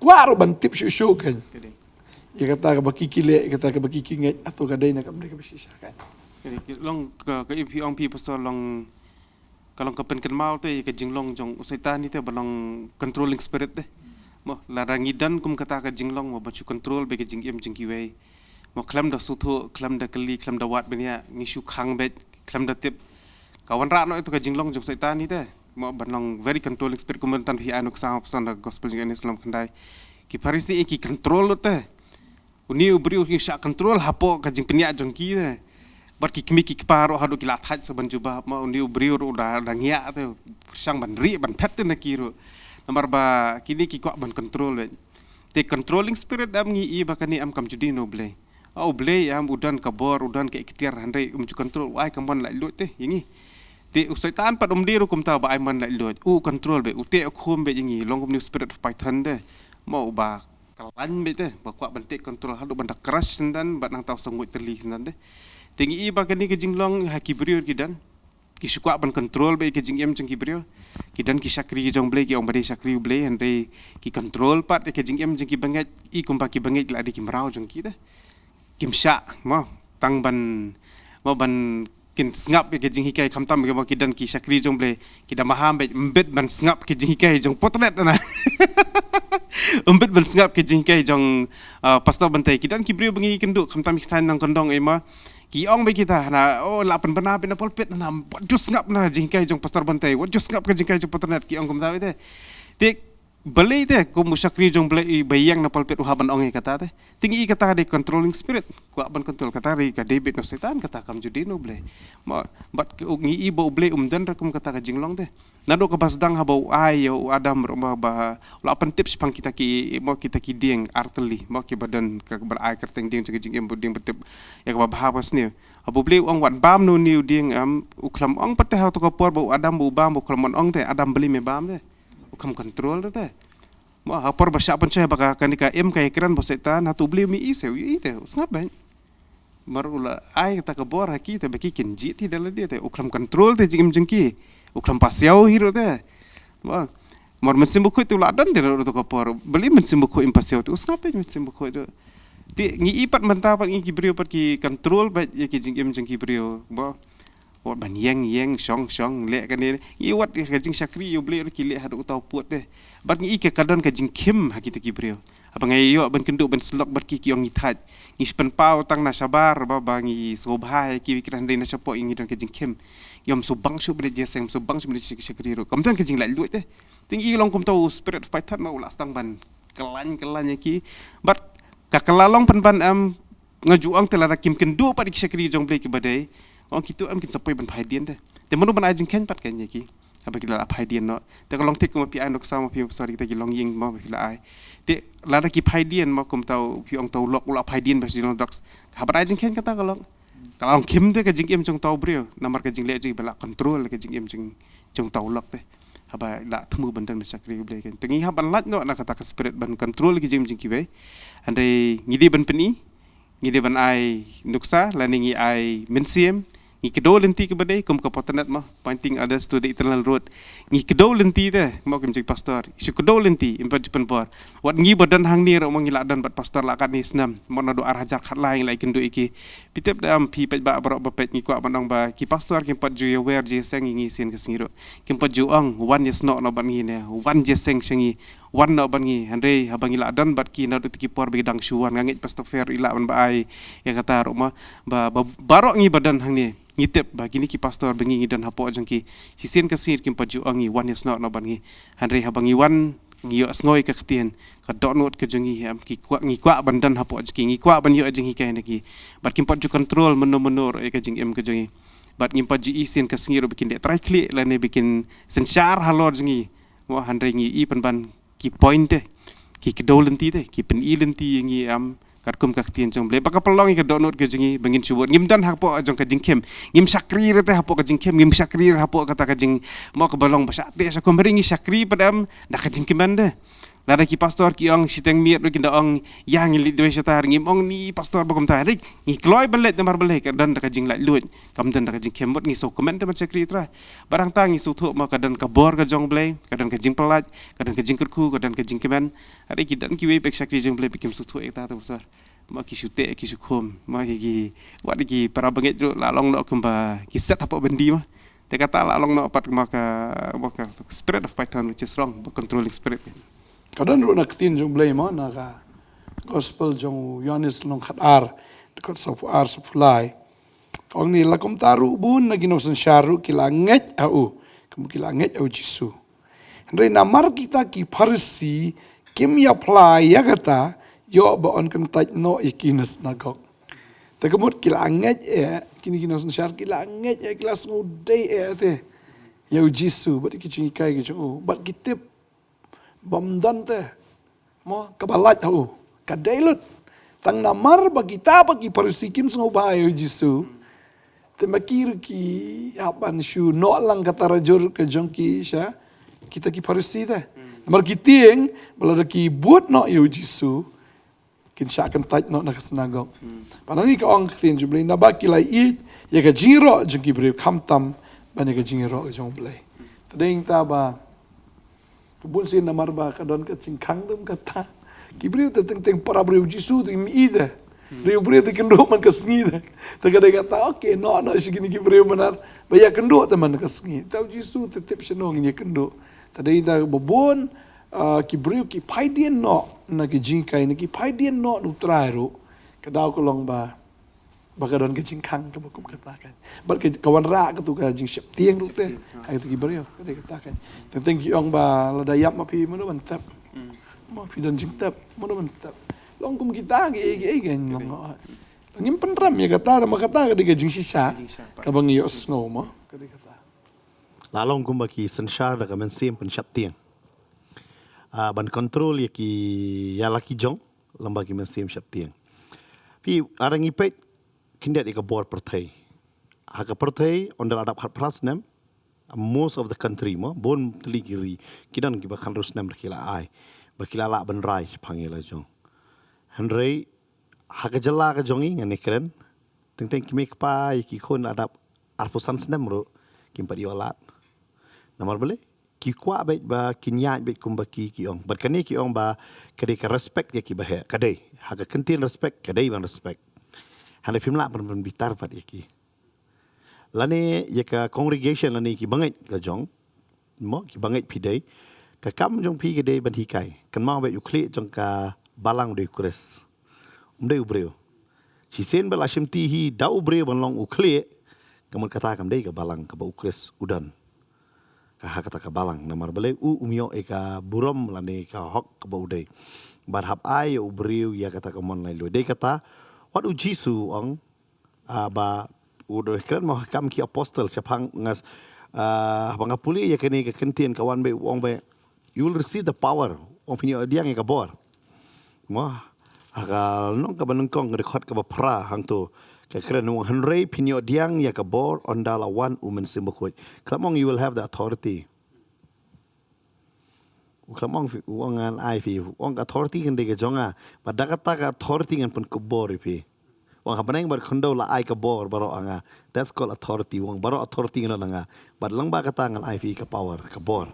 kwah ruh ban tip shuh shuh kan. Ka dei. Ïa kata kaba ki ki leh, ïa kata kaba ki ki ngeit, hato ka dei ne kam dei kaba shisha kan. Ka dei, ka long ka, ka ïa phi ong phi pastor long, ka long ka pynkynmaw te ïa ka jinglong jong u Soitan ïa te ba long controlling spirit te. Mo, lada ngi don kum kata ka jinglong mo ban shu control bad ka jingim jong kiwei. Mo khlem da sngewthuh, khlem da kylli, khlem da wad bniah, ngi shu khang beit, khlem da tip. Ka wanrah noh ïa tu ka jinglong jong Soitan ïa te. Mo ban long very controlling spirit kumban tan phi ai nuksa pasal na gospel jong Ïoannis lynnong khyndai. Ki Pharisi ki control lut te. Une u briew u shah control hapoh ka jingpynïaid jong ki te. Bad ki kmie ki kpa ruh haduh ki la thait sa ban jubab, mo une u briew ruh da, da ngiah te. Pyrshang ban rieh ban phet te na ki ruh. Namar ba kine ki kwah ban control beit. Te controlling spirit em ngi i ba kane em kam ju dei na U Blei. A U Blei em u don ka bor, u don ka iktiar hynrei um ju control, u ai ka mon laitluid te ïa ngi. Te u Soitan pat um dei ruh kumta ba ai man laitluid. U control beit, u teh u khum beit ïa ngi, long kumne u spirit of Python te. Mo, uba khlaiñ beit te, ba kwah ban take control haduh ban da crush syndan, bad nangta u sa nguid tylli syndan te. Te ngi i ba kane ka jinglong ha ki briew ki don. Ki shu kwah ban control beit ka jingim jong ki briew. Ki don ki shakri jong U Blei, ki ong ba dei shakri U Blei, hynrei ki control pat ïa ka jingim jong ki bangeit, i kumba ki bangeit la dei ki mraw jong ki te. Kim shah, mo, tang ban, mo, ban kin sngap ïa ka jinghikai, khamtam ïa ba ki don ki shakri jong U Blei, ki da maham beit, mbit ban sngap ka jinghikai jong Potret na. Mbit ban sngap ka jinghikai jong, ah, Pastor Bantai. Ki don ki briew ba ngi kynduh, khamtam ki thaiñ nongkyndong, eh, mo. Ki ong beit kita na, oh, lah pynbna beit na pulpit na, wat ju sngap na jinghikai jong Pastor Bantai, wat ju sngap ka jinghikai jong Potret, ki ong kumta beit te. Te balei te, kum u shakri jong U Blei, i ba ïeng na pulpit u hap ban ong ïa kata te. Te ngi i kata dei controlling spirit. Kwah ban control, kata dei ka dei beit na u Soitan, kata kam ju dei na U Blei. Mo, bad ngi i ba U Blei um don ruh kum kata ka jinglong te. Naduh kaba sdang haba u ai ïa u Adam ruh mo, ba u la pyntip shaphang kita ki, mo, kita ki dieng artylli, mo, kiba don kaba ai kyrteng dieng jong ka jingim, ba dieng ba tip ïa kaba bha bad sniew. Haba U Blei u ong wat bam na une u dieng, em, u khlem ong pat te ha kato ka por ba u Adam ba u bam, ba u khlem ong te, Adam balei me bam te. U khlem control te. Mo, ha por ba shah pynshoi ba ka, kane ka im ka ïakren bad u Soitan, hato U Blei um ïohi se, u ïohi te, u sngap beit. Namar u la ai kata ka bor ha ki te ba ki kin jied hi da lade te, u khlem control te jingim jong ki, u khlem pasiaw hi ruh te. Mo, namar Mynsiem Bakhuid te u la don te ruh kato ka por, balei Mynsiem Bakhuid im pasiaw te, u sngap beit Mynsiem Bakhuid te. Te ngi i pat mynta pat ngi ki briew pat ki control beit ïa ki jingim jong ki briew, mo. Wat ban ïeng ïeng, shong shong, leh kane. Ngi wad ka jingshakri ïa U Blei ruh ki leh haduh uta u pud te. Bad ngi i ka, ka don ka jingkhim ha kita ki briew. Haba nga ïoh ban kynduh ban syllok bad ki, ki ong ngi thait. Ngi shu pynpaw tang na shabar ba, ba ngi sngewbha ïa ki, kren dei na shapoh ngi don ka jingkhim. Ngi ym shu bang shuh ba leit jingïaseng, ym shu bang shuh ba leit shakri ruh. Kam don ka jinglaitluid te. Te ngi i long kumta u spirit of Python mo, u la sdang ban khlaiñ khlaiñ ïa ki. Bad ka, ka la long pynban, em, nga ju ong te lada kim kynduh pat ïa ki shakri jong U Blei kiba dei, ong kito em kin sa poi ban phai dien te. Te mano ban ai jingkheiñ pat kane ïa ki? Haba ki la phai dien noh. Te ka long thik kumba phi ai nuksa mo, phi ong sorry, kita ki longïing mo phi la ai. Te lada ki phai dien mo, kumta u, phi ong uta u lok u la phai dien ba sdang long drugs. Haba ai jingkheiñ kata ka long. Ka long khim te ka jingim jong uta u briew. Namar ka jingleh jong i ba la control ka jingim jong, jong uta u lok te. Haba la thmu ban don ban shakri U Blei kan. Te ngi hap ban lait noh na kata ka spirit ban control ka jingim jong kiwei. Hynrei ngi dei ban pyni, ngi dei ban ai nuksa, lane ngi ai mynsiem, ngi kdew lynti kaba dei, kum ka Potret mo, pointing others to the eternal road. Ngi kdew lynti te, mo, kim jing pastor. Shu kdew lynti, im pat ju pynbor. Wat ngi ba don hangne ruh mo ngi la don bad pastor la katne snem. Mo naduh ar hajar khatlai ngi la ïakynduh ïa ki. Phi tip da em phi peit ba baroh ba peit ngi kwah ban ong ba ki pastor kim pat ju ïawer jingïaseng ïa ngi sien ka sngi ruh. Kim pat ju ong wan ïasnoh noh bad ngi ne, wan jingïaseng sha ngi. Wan noh bad ngi, hynrei haba ngi la don bad ki naduh kita ki por ba ki dang shu wan, nga ngeit Pastor Fer i lah ban ba ai ïa kata ruh mo, ba, ba baroh ngi ba don hangne ngi tip ba kine ki pastor ba ngi, ngi don hapoh jong ki, shisien ka sngi kim pat ju ong ngi wan ïasnoh noh bad ngi. Hynrei haba ngi wan ngi ïohsngew ïa ka ktien, ka dohnud ka jong ngi, em, ki kwah, ngi kwah ban don hapoh jong ki, ngi kwah ban ïoh jinghikai na ki. Bad kim pat ju control mynno mynno ruh ïa ka jingim ka jong ngi. Bad ngim pat ju i sien ka sngi ruh ba kin leh trai khlieh lane ba kin synshar halor jong ngi. Mo, hynrei ngi i pynban ki point te, ki kdew lynti te, ki pyni lynti ïa ngi, em, katkum ka ktien jong U Blei. Ba ka pynlong ïa ka dohnud ka jong ngi ba ngin shu bud. Ngim don hapoh jong ka jingkhim. Ngim shakri ruh te hapoh ka jingkhim, ngim shakri ruh hapoh kata ka jing, mo, kaba long ba shah teh shah kum, hynrei ngi shakri pat em da ka jingkmen te. Lada ki pastor ki ong shiteng miet ruh kin da ong ïa ngi leit duwai shata, ngim ong ni pastor ba kumta. Hynrei ngi kloi ban leit namar balei, ka don da ka jinglaitluid. Kam don da ka jingkhim, mut ngi sngewkmen te ban shakri Trai. Bad hangta ngi sngewthuh mo ka don ka bor ka jong U Blei, ka don ka jingpyllait, ka don ka jingkyrkhu, ka don ka jingkmen. Hynrei ki don kiwei pat ki shakri jong U Blei ba kim sngewthuh ïa kata te pastor. Mo ki shu teh, ki shu khum, mo ki, ki, wat ki para bangeit ruh la long noh kumba ki set hapoh byndi mo. Te kata la long noh pat mo ka, mo ka spirit of Python which is wrong, mo controlling spirit. Ka don ruh na ka ktien jong U Blei mo, na ka gospel jong u Ïoannis lynnong khatar, dkhot sawphew ar sawphew lai. Ka ong ne, la kumta ruh bun na ki nongsynshar ruh ki la ngeit ha u, kum ki la ngeit ha u Jisu. Hynrei namar kita ki Pharisi kim ïa phla ïa kata, ïoh ba yn kyntait noh ïa ki na synagog. Te ka mut ki la ngeit eh, kine ki nongsynshar ki la ngeit eh, ki la sngewdei eh te ïa u Jisu bad ki jinghikai ki jong u, bad ki tip bym don te mo kaba lait ha u, ka dei lut. Tang namar ba kita pat ki Pharisi kim sngewbha ïa u Jisu, Te ma ki ruh ki hap ban shu noh lang ka tarajur ka jong ki sha kita ki Pharisi te. Namar ki tieng ba lada ki bud noh ïa u Jisu, kin shah kyntait noh na ka synagog. Pat nangne ka ong ka ktien jong U Blei, naba ki la ïeit ïa ka jingïaroh jong ki briew khamtam ban ïa ka jingïaroh ka jong U Blei. Te dei ta ba Ka bun sien namar ba ka don ka jingkhang, te ym kata. Ki briew te teng teng para briew Jisu te ym i te. Briew briew te kynduh man ka sngi te. Te ka dei kata, okay, noh noh sha kine ki briew, namar ba ïa kynduh te man ka sngi. Te u Jisu te tip shano ngin ïa kynduh. Te dei ta ba bun, ah, ki briew ki phaidien noh na ki jinghikai, na ki phaidien noh na U Trai ruh. Ka daw ka long ba ba ka don ka jingkhang kaba kum kata kan. Bad ka, ka wanrah katu ka jingsheptieng ruh te. Sheptieng, ha. Ha katu ki briew, ka dei kata kan. Teng teng ki ong ba lada ïap ma phi, mano ban tep. Hmm. Ma phi don jingtep, mano ban tep. Long kum kita ki, ki, ki, ki, long. Ngim pynrem ïa kata, tang ba kata ka dei ka jingshisha. Jingshisha, pa. Kaba ngi ïohsngew mo, ka dei kata. La long kumba ki synshar da ka mynsiem pynsheptieng. Ah, ban control ïa ki, ïa la ki jong. Lem bad ki mynsiem sheptieng. Phi, lada ngi peit khyndiat ïa ka bor pyrthei. Ha ka pyrthei, ynda la dap khatphra snem, most of the country mo, bun tylli ki ri, ki don kiba khathynriew snem ruh ki la ai, ba ki la lah ban rai shaphang ïa la jong. Hynrei, ha ka jylla ka jong ngi ngan ïakren, teng teng ki mei kpa ïa ki khun la dap arphew san snem ruh, kim pat ïoh lad. Namar balei? Ki kwah beit ba kin ïaid beit kumba ki, ki ong. Bad kane ki ong ba ka dei ka respect ïa kiba heh. Ka dei. Ha ka kyntien respect, ka dei ban respect. Hynrei phim lah ban, ban bitar pat ïa ki. Lane ïa ka congregation lane ki bangeit la jong. Mo, ki bangeit phi dei. Ka kam jong phi ka dei ban hikai. Kynmaw beit u khlieh jong ka balang u dei u Khrist. Um dei u briew. Shisien ba la shimti hi da u briew ban long u khlieh, ka mut kata kam dei ka balang kaba u Khrist u don. Ka ha kata ka balang, namar balei u um ïoh ïa ka burom lane ka hok kaba u dei. Bad hap ai ïa u briew ïa kata ka mon laitluid. Dei kata, wat u Jisu u ong, ah, ba u dei kren mo ha Kam ki Apostol, shaphang ngas, ah, haba nga pule ïa kane ka kyntien ka wan beit u ong beit, "You will receive the power." Ong phin ïoh pdiang ïa ka bor. Mo, ha ka lynnong kaba nyngkong, ka dkhot kaba phra hangto, ka kren u ong, "Hynrei phin ïoh pdiang ïa ka bor ynda la wan u Mynsiem Bakhuid." Khlem ong, "You will have the authority." U khlem ong phi, u ong, "Ngan ai phi." U ong, "Authority kan dei ka jong nga." Bad da kata ka authority ngan pynkup bor ïa phi. U ong, "Ha bneng bad khyndew la ai ka bor baroh ha nga." That's called authority. U ong, "Baroh authority ngan don ha nga. Bad lyngba kata ngan ai phi ka power, ka bor."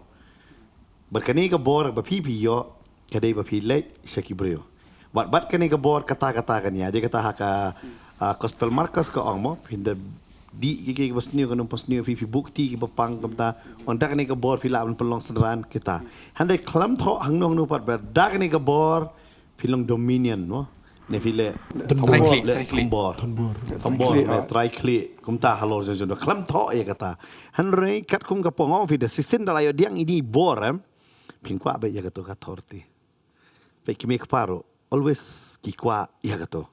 Bad kane ka bor ba phi phi ïoh, ka dei ba phi leit sha ki briew. Bad, bad kane ka bor kata kata kan ïa, dei kata ha ka, ah, Gospel Markos ka ong mo, phin da dih ki, ki, kiba sniew, kan ym pang sniew, phi, phi buh kti kiba pang kumta, ong da kane ka bor phi lah ban pynlong synran kita. Hynrei khlem thoh hangno hangno pat, bad da kane ka bor phi long dominion mo. Ne phi leh thombor, leh thombor. Thombor, leh trai khlieh. Kumta halor jong jong. Khlem thoh ïa kata. Hynrei katkum ka pong ong phi da shisien da la ïoh pdiang ïa kine bor em. Phin kwah beit ïa kato ka authority. Peit ki mei kpa ruh, always ki kwah ïa kato.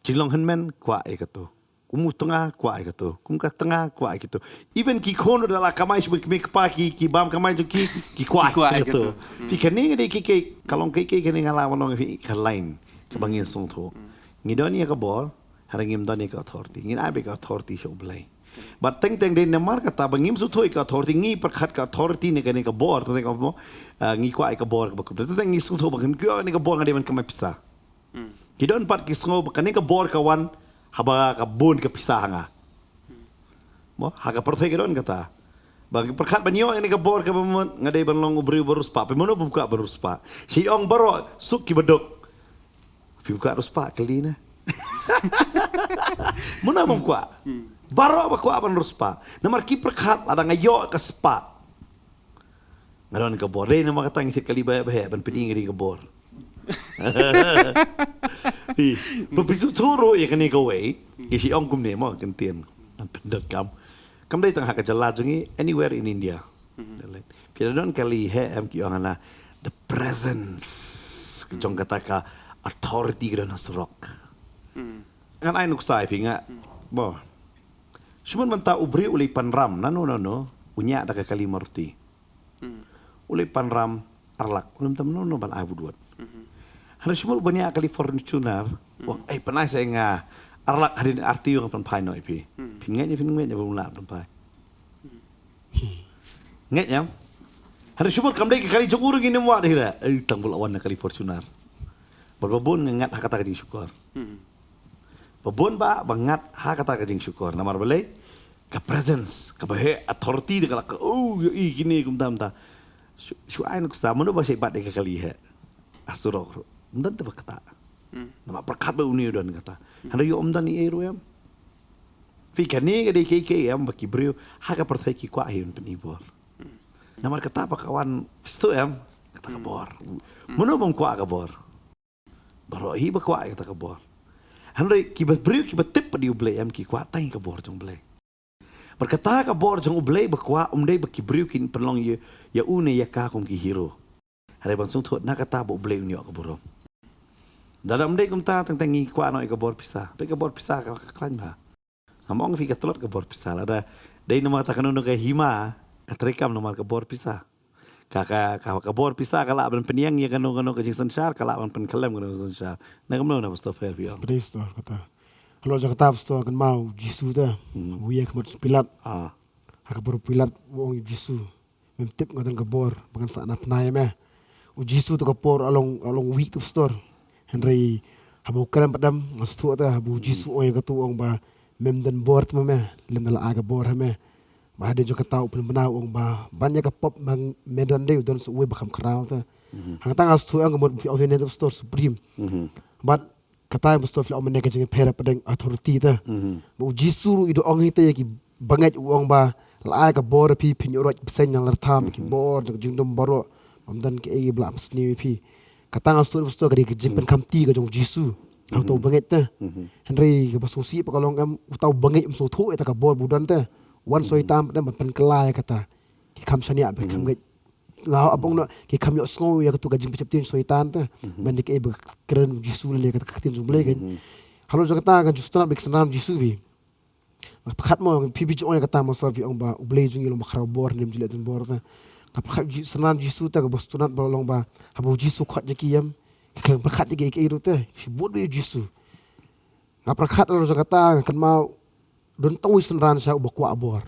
Jinglong hynmen kwah ïa kato. Kum u tnga kwah ïa kato. Kum ka tnga kwah ïa kato. Even ki khun ruh da la kamai sha ki mei kpa ki, ki bam kamai jong ki, ki kwah ïa kato. Phi kane nga dei ki, ki, ka long ki, ki, kane nga la wan ong phi ka line. Kaba ngin sngewthuh. Ngi don ïa ka bor, hynrei ngim don ïa ka authority. Ngin ai beit ka authority sha U Blei. Bad teng teng dei namar kata ba ngim sngewthuh ïa ka authority, ngi pyrkhat ka authority ne kane ka bor, teng teng mo, ah, ngi kwah ïa ka bor kaba kumta. Teng teng ngi sngewthuh ba ngi kwah ïa kane ka bor nga dei ban kamai pisa. Hmm. Ki don pat ki sngew ba kane ka bor ka wan haba ka bun ka pisa ha nga. Mo, ha ka pyrthei ka don kata. Ba ngi pyrkhat ban ïoh ïa kane ka bor kaba mut nga dei ban long u briew ba riewspah. Phi mano bym kwah ba riewspah. Shi ong baroh suk kiba duk. Phim kwah riewspah kali ne. Mano bym kwah. Hmm. Baroh ba kwah ban riewspah. Namar ki pyrkhat lada nga ïoh ka spah, nga don ka bor. Dei namar kata ngi thied kali ba, ba heh ban pyni nga dei ka bor. Phi, ba phi sngewthuh ruh ïa kane kawei. Ki shi ong kumne mo, kyntien. Ngan pyndot kam. Kam dei tang ha ka jylla jong ngi, anywhere in India. Mhm. Phi la don kali heh em, ki ong hana, the presence jong kata ka authority ka don ha surok. Hmm. Ngan ai nuksa ïa phi nga. Hmm. Mo. Shu mut mynta u briew u leit pynram nano nano, u ñiah da ka kali Maruti. Hmm. U leit pynram ar lak, u leit tam nano ban ai bud wat. Mhm. Hynrei shu mut u ba ñiah kali Fortuner, hmm, u ong, "Ei, pynai sa ïa nga ar lak, hadien arti ngan pynphai noh ïa phi." Hmm. Phin ngeit, phin ngeit, ba um lah ban pai. Ngeit em? Hynrei shu mut kam dei ka kali jong u ruh ngin ym wad hi re. Ei, tang ba la wan na kali Fortuner. Bad ba bun nga ngat ha kata ka jingshukor. Ba bun ba, ba ngat ha kata ka jingshukor. Namar balei, ka presence, kaba heh authority da ka la ka, oh, ïohi kine kumta kumta. Shu, shu ai nuksa, mano ba shait bat ïa ka kali heh. Ha surok ruh. Ym don te ba kata. Namar pyrkhat ba une u don kata. Hynrei ïoh ym don ei ei ruh em. Phi kane ka dei kaei kaei em ba ki briew ha ka pyrthei ki kwah hi ban pyni bor. Namar kata ba ka wan phi sngewthuh em, kata ka bor. Mano bym kwah ka bor? Baroh hi ba kwah ïa kata ka bor. Hynrei kiba briew kiba tip pat ïa U Blei em ki kwah tang ïa ka bor jong U Blei. Bad kata ka bor jong U Blei ba kwah ym dei ba ki briew kin pynlong ïa, ïa u ne ïa ka kum ki hero. Hynrei ban sngewthuh na kata ba U Blei un ïoh ka burom. Lada ym dei kumta tang tang ngi kwah noh ïa ka bor pisa. Peit ka bor pisa ka, ka khlaiñ bha. Ngam ong phi ka tlot ka bor pisa lada dei namar kata kano kano ka hima ka treikam namar ka bor pisa. Ka, ka, ka, ka bor pisa ka lah ban pynïeng ïa kano kano ka jingsynshar, ka lah ban pynkhyllem kano kano ka jingsynshar. Na kumno na pastor pher phi ong? Praise the Lord, kata. Halor jong kata pastor, kynmaw Jisu te. Hmm. U ïeng ha khmat Pilat. Ah. Ha ka por Pilat u ong ïa u Jisu, mem tip nga don ka bor ba ngan sah na pnai ïa me. U Jisu te ka por la long, la long weak te pastor. Hynrei haba u kren pat em nga sngewthuh te haba u Jisu u ong ïa kata u ong ba mem don bor te ma me, lymda la ai ka bor ha me. Ba hadien jong kata u pynbna u ong ba ban ïa ka pop ba me don dei u don sa uwei ba kham khraw te. Mhm. Hangta nga sngewthuh ong ka mut phi ong hi ne te pastor supreme. Mhm. Bad kata ïa pastor phi la ong mynne ka jingpher hapdeng authority te. Mhm. Ba u Jisu ruh i da ong hi te ïa ki bangeit u ong ba la ai ka bor phi phin ïoh roit bseiñ na la tham ki bor jong jingdum baroh. Bym don kaei ba la pynsniew ïa phi. Kata nga sngewthuh pastor ka dei ka jingpynkhamti ka jong u Jisu ha uta u bangeit te. Mhm. Hynrei kaba sngewsih pat ka long em uta u bangeit um sngewthuh ïa kata ka bor ba u don te. Wan soitan pat em ban pynkylla ïa kata. Ki kham shaniah ba ki kham ngeit. Nga hap ong noh ki kham ïohsngew ïa katu ka jingpynsheptieng soitan te. Mhm. Ban dei kaei ba kren u Jisu lane kata ka ktien jong U Blei kan. Mhm. Halor jong kata ka ju sngewtynnat ba ki synran Jisu phi. Nga pyrkhat mo phi phi ju ong ïa kata mo sir phi ong ba U Blei jong ngi u long ba khraw bor ne ym ju leh don bor te. Nga pyrkhat ju synran Jisu te kaba sngewtynnat ba long ba haba u Jisu khot ïa ki em ki khlem pyrkhat ïa ki ei ei ruh te. Shu bud ba ïa u Jisu. Nga pyrkhat halor jong kata nga kynmaw don tang u synran sha uba kwah bor.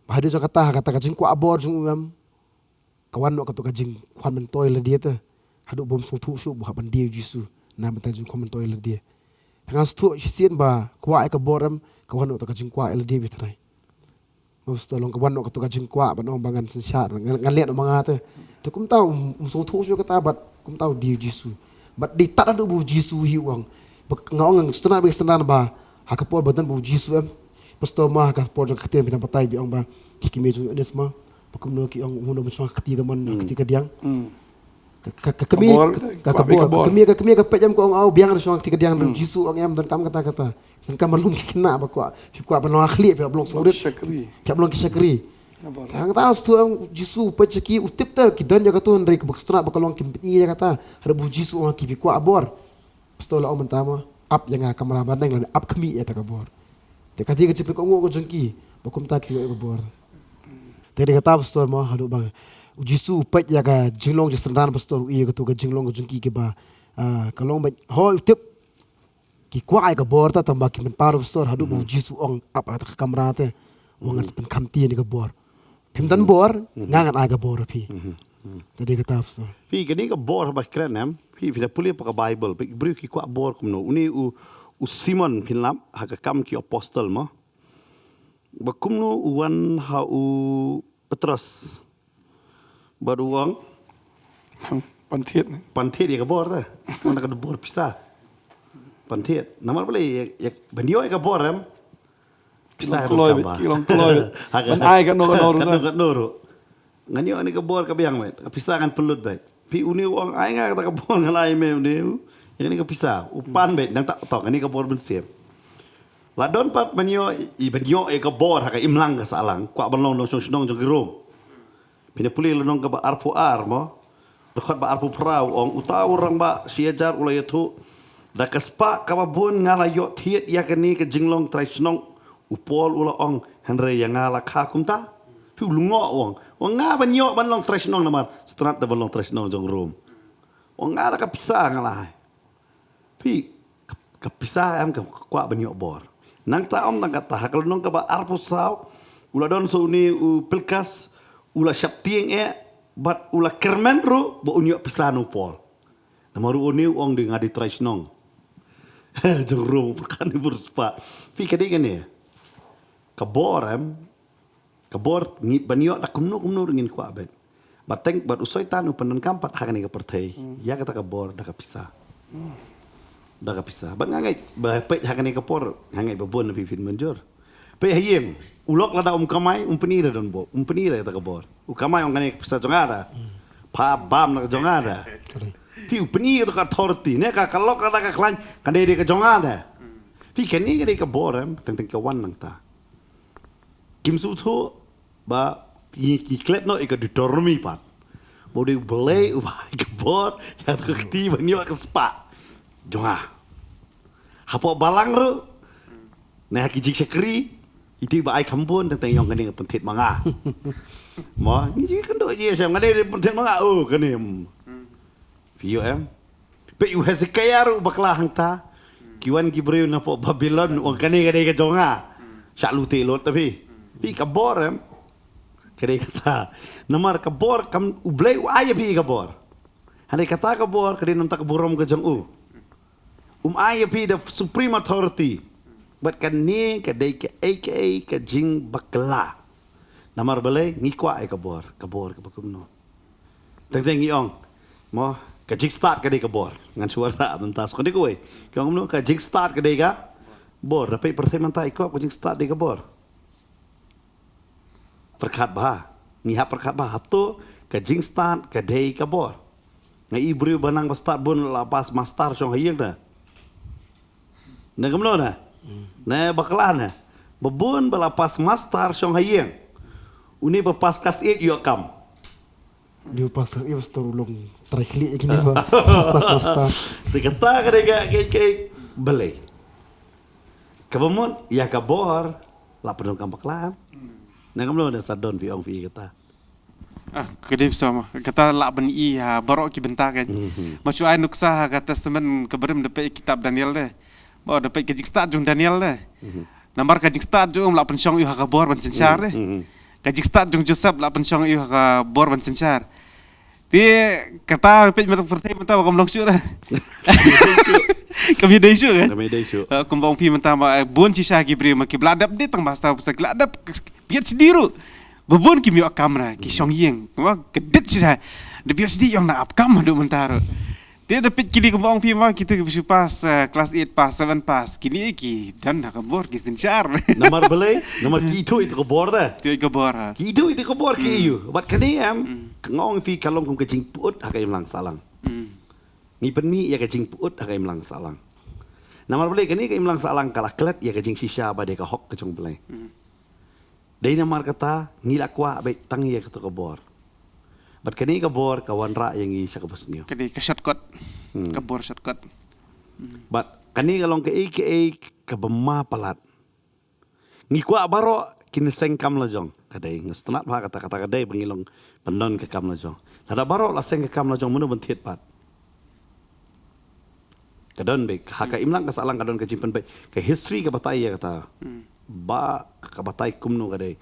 Ba hadien jong kata ha kata ka jingkwah bor jong u em ka wan noh katu ka jingkhwan myntoi lade te. Haduh bym sngewthuh shuh ba hap ban die ïa u Jisu na bynta jingkhwan myntoi lade. Te nga sngewthuh shisien ba kwah ïa ka bor em ka wan noh katu ka jingkwah ïa lade ba trai. Nga sngewthuh long ka wan noh katu ka jingkwah ban ong ba ngan synshar ngan, ngan leh noh ma nga te. Te kumta um, um sngewthuh shuh kata bad kumta u die ïa u Jisu. Bad dei tad haduh ba u Jisu hi u ong. Ba nga ong nga sngewtynnat ba ki synran ba ha ka por ba don ba u Jisu em. Pastor ma ha ka por jong ka ktien phi nang batai ba ong ba ki kmie jong u Onesmus ba kumno ki ong u nongshong ha ka kti kamon ha ka kti kadiang. Hmm. Ka, ka, ka kmie, ka bor, ka, ka ka bor, ka bor. Ka kmie, ka kmie ka peit em ka ong aw biang nongshong ha ka kti kadiang. Hmm. Jisu ong em donkam kata kata. Donkam ban long ki khynnah ba kwah, phi kwah ban long ha khlieh phi hap long sngewrit. Shakri. Phi hap long ki shakri. Ka bor. Hangta sngewthuh em Jisu u peit sha ki u tip te ki don ïa katu hynrei kaba sngewtynnat ba ka long kim pyni ïa kata. Hynrei ba u Jisu ong ha ki phi kwah bor. Pastor la ong mynta mo, ap ïa nga kamra bneng lane ap khmih ïa ta ka bor. Te ka dei ka jingpynkohnguh ka jong ki ba kumta ki ïoh ïa ka bor. Te dei kata pastor mo haduh ba u Jisu u peit ïa ka jinglong jingsynran pastor u ïoh ïa katu ka jinglong ka jong ki kiba, ah, ka long ba hooid u tip ki kwah ïa ka bor ta tang ba kim pynpaw pastor haduh ba u Jisu u ong ap ha ta ka kamra te. U ong ngan sa pynkhamti ïa ka bor. Phim don bor, nga ngan ai ka bor ha phi. Te dei kata pastor. Phi kane ka bor ba kren em, phi phi da pule pa ka Bible, phi briew ki kwah bor kumno. Une u, u Simon phin lap ha ka Kam ki Apostol mo. Ba kumno u wan ha u Petros. Bad u ong. Pynthied. Pynthied ïa ka bor te. Wan ka bor pisa. Pynthied. Namar balei ïa, ïa ban ïoh ïa ka bor em. Pisa ki long kloi, ki long kloi. Ban ai katno katno ruh. Katno katno ruh. Ngan ïoh kane ka bor ka biang beit. Ka pisa ngan pynlut beit. Phi une u ong ai nga kata ka bor ngan ai me une u. Ïa kane ka pisa. U pan beit nangta to kane ka bor mynsiem. La don pat ban ïoh, i ban ïoh ïa ka bor ha ka imlang ka sahlang. Kwah ban long nongshong shnong jong ki Rom. Phin da pule lynnong kaba arphew ar mo. Dkhot ba arphew phra u ong uta u rangbah shi hajar u la ïathuh. Da ka spah kaba bun nga la ïoh thied ïa kane ka jinglong trai shnong. U Paul u la ong hynrei ïa nga la kha kumta. Phi u lyngngoh u ong. U ong nga ban ïoh ban long trai shnong namar. Sngewtynnat da ban long trai shnong jong Rom. U ong nga la ka pisa nga la ai. Phi, ka, ka pisa em ka kwah ban ïoh bor. Nangta ym tang katta, ha ka lynnong kaba arphew saw, u la don sa une u Pilkas, u la shaptieng eh, bad u la kyrmen ruh ba un ïoh pisa na u Paul. Namar u, une u ong, dei nga dei trai shnong jong Rom, pyrkhat ne pyrspah. Phi, ka dei kane. Ka bor em, ka bor ngi ban ïoh da kumno kumno ruh ngin kwah beit. Bad teng, bad u Soitan u pyndonkam pat ha kane ka pyrthei ïa kata ka bor da ka pisa. Da ka pisa. Bad nga ngeit ba peit ha kane ka por, nga ngeit ba bun na phi phin mynjur. Peit ha ïing, u lok lada um kamai, um pyni da don bor, um pyni da kata ka bor. U kamai, ong, kane ka pisa jong nga da. Pha bam na ka jong nga da. Correct. Phi, u pyni kata ka authority, ne ka, ka lok lada ka khlaiñ, kane dei ka jong nga da. Phi, kane ka dei ka bor em, teng teng ka wan nangta. Kim sngewthuh ba ngi, ngi klet noh ïa ka Deuteronomy pat, ba u dei U Blei uba ai ka bor ïa ka kti ban ïoh ka spah jong nga. Hapoh balang ruh, ne ha ki jingshakri, ito ba ai kham bun, teng teng ong, kane ka pynthied ma nga. Mo, ngi jingkynduh ïa shem, kane ka pynthied ma nga, oh, kane, mm. Phi ïoh em? Peit u Hezekiah ruh bakla hangta. Ki wan ki briew napoh Babilon, u ong, kane ka dei ka jong nga. Shah lute lut ta phi. Phi, ka bor em, ka dei kata. Namar ka bor kam, U Blei u ai ïa phi ka bor. Hynrei kata ka bor ka dei na bynta ka burom ka jong u. Um ai ïa phi da supreme authority. Bad kane ka dei kaei kaei ka jingbakla. Namar balei? Ngi kwah ïa ka bor, ka bor kaba kumno. Teng teng ngi ong, mo, ka jingstad ka dei ka bor. Ngan shu wanrah mynta sa kawei. Ki ong kumno, ka jingstad ka dei ka bor. Da peit pyrthei mynta, i kwah, ka jingstad dei ka bor. Pyrkhat bha. Ngi hap pyrkhat bha. Hato ka jingstad ka dei ka bor? Nga i briew ba nang ba stad bun, la pass master shong ha ïing da. Ne kumno na? Ne bakla na? Ba bun ba la pass master shong ha ïing. Une ba pass class eight ïoh kam. Dei u pass class eight, pastor, u long trai khlieh ïa kine ba pass master. Te kata ka dei ka, ka, ka, balei? Kaba mut ïa ka bor la pyndonkam bakla. Ne kumno na, Sir Don, phi ong phi kata? Ah, ka dei bsa mo. Kata lah ban i ha baroh ki bynta kein. Mhm. Ba shu ai nuksa ha ka Testament ka Barim, da peit kitab Daniel de. Ba da peit ka jingstad jong Daniel de. Mhm. Namar ka jingstad jong u lah pynshong ïa u ha ka bor ban synshar de. Mhm. Ka jingstad jong Joseph lah pynshong ïa u ha ka bor ban synshar. Te kata peit mynta pyrthei mynta ba kam long shuh de. Kam ïadei shuh kein? Kam ïadei shuh. Ah, kumba ong phi mynta ba, eh, bun shisha ki briew ma ki ba la dep de tang ba sa, sa ki la dep PhD ruh. Ba bun kim ïoh kam ra, ki shong ïing. Kumba ka dei shisha. Da PhD ïong na ap kam haduh mynta ruh. Te da peit kine kumba ong phi ma, kito ki ba shu pass, eh, class eight pass, seven pass. Kine ki don ha ka bor, ki synshar. Namar balei? Namar ki ithuh ïa ka bor de. Ithuh ïa ka bor, ha. Ki ithuh ïa ka bor ki ïoh. Bad kane em, ka, nga ong phi, ka long kum ka jingpyut ha ka imlang sahlang. Mm. Ngi pynmih ïa ka jingpyut ha ka imlang sahlang. Namar balei? Kane ka imlang sahlang ka la klet ïa ka jingshisha ba dei ka hok ka jong U Blei. Mm. Dei namar kata ngi la kwah beit tang ïa kato ka bor. Bad kane ka bor ka wanrah ïa ngi sha kaba sniew. Kane ka shortcut. Hmm. Ka bor shortcut. Hmm. Bad kane ka long kaei kaei kaba ma palat. Ngi kwah baroh kin seng kam lajong. Ka dei, nga sngewtynnat bha kata, kata ka dei ba ngi long ban don ka kam lajong. Lada baroh la seng ka kam lajong, mano ban thied pat? Ka don beit, ha ka imlang ka sahlang ka don ka jingpynbeit. Ka history ka batai ïa kata. Hmm. Ba ka batai kumno ka dei.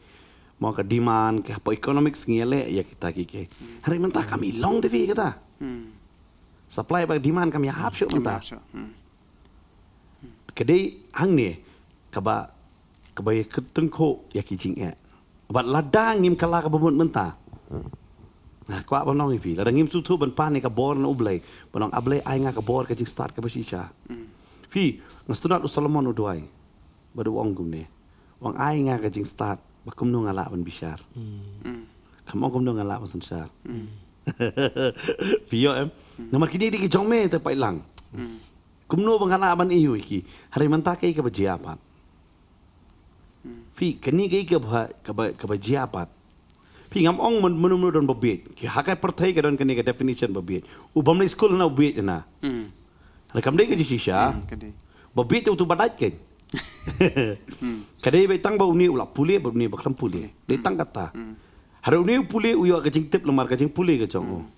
Mo, ka demand, ka hapoh economics ngi ïaleh ïa kita kiei kiei. Hmm. Hynrei mynta kam i long te phi kata. Hmm. Supply bad demand kam ïahap shuh mynta. Kam ïahap shuh. Hmm. Ka dei hangne kaba, kaba ïa kynthoh ïa ki jingeh. Bad lada ngim kylla kaba mut mynta, nga kwah ban ong ïa phi, lada ngim sngewthuh ban pan ïa ka bor na U Blei, ban ong, A Blei, ai nga ka bor ka jingstad kaba shisha. Mm. Phi, nga sngewtynnat u Solomon u duwai bad u ong kumne. U ong, ai nga ka jingstad ba kumno nga lah ban bishar. Mm. Kam ong kumno nga lah ban synshar. Mm. Phi ïoh em? Mm. Namar kine dei ki jong me te paidlang. Mm. Kumno ba nga lah ban ïoh ïa ki. Hynrei mynta kaei kaba jia pat? Hmm. Phi, kane kaei kaba, kaba, kaba jia pat? Phi, ngam ong myn-, mano mano don ba bieit. Ki ha ka pyrthei ka don kane ka definition ba bieit. U bym leit skul na u bieit na. Hmm. Hynrei kam dei ka jingshisha. Hmm, ka dei. Ba bieit te uto ba dait kein. Hmm. Ka dei beit tang ba une u la pule bad une ba khlem pule. Pule. Dei tang kata. Hmm. Hynrei une u pule u ïoh ka jingtip namar ka jingpule ka jong u. Hmm.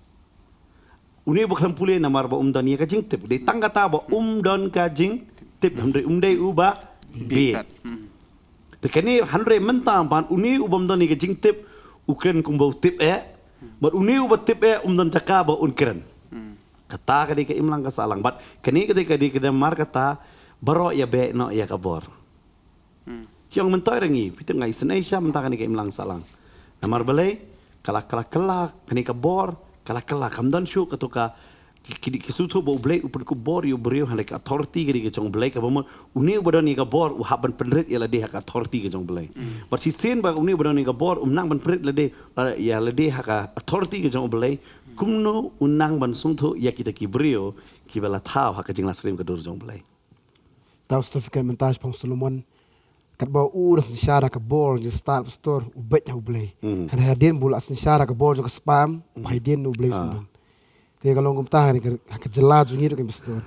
Une ba khlem pule namar ba um don ïa ka jingtip. Dei tang kata ba um don ka jingtip. Hynrei um dei uba Bit. Bit. Hmm. Te kane hynrei mynta ban une u bym don ïa ka jingtip, u kren kumba u tip eh. Bad une uba tip eh um don jaka ba un kren. Hmm. Kata ka dei ka imlang ka sahlang. Bad kane ka dei ka dei ka dei mar kata baroh ïa beh noh ïa ka bor. Hmm. Ki ong myntoi ra ngi, phi tip nga isynei sha mynta kane ka imlang sahlang. Namar balei, ka la, ka la, ka la, kane ka bor, ka la, ka la, kam don shuh kato ka, ki, ki, ki sngewthuh ba U Blei u pynkup bor ïa u briew, hynrei ka authority ka dei ka jong U Blei kaba mut, une uba don ïa ka bor, u hap ban pynrit ïa lade ha ka authority ka jong U Blei. Hmm. Bad shisien ba une uba don ïa ka bor, um nang ban pynrit lade, ïa lade ha ka authority ka jong U Blei, kumno u nang ban sngewthuh ïa kita ki briew, kiba la thaw ha ka jingïasyriem ka dur jong U Blei. Tau stop fikir mynta shaphang Solomon. Katba u dang synshar ha ka bor jingstad pastor, u beit ha U Blei. Hmm. Hynrei hadien ba u la synshar ha ka bor jong ka spah em, u ba hadien U Blei sngewdon. Te ka long kumta ha ka, ha ka jylla jong ngi ruh kum pastor.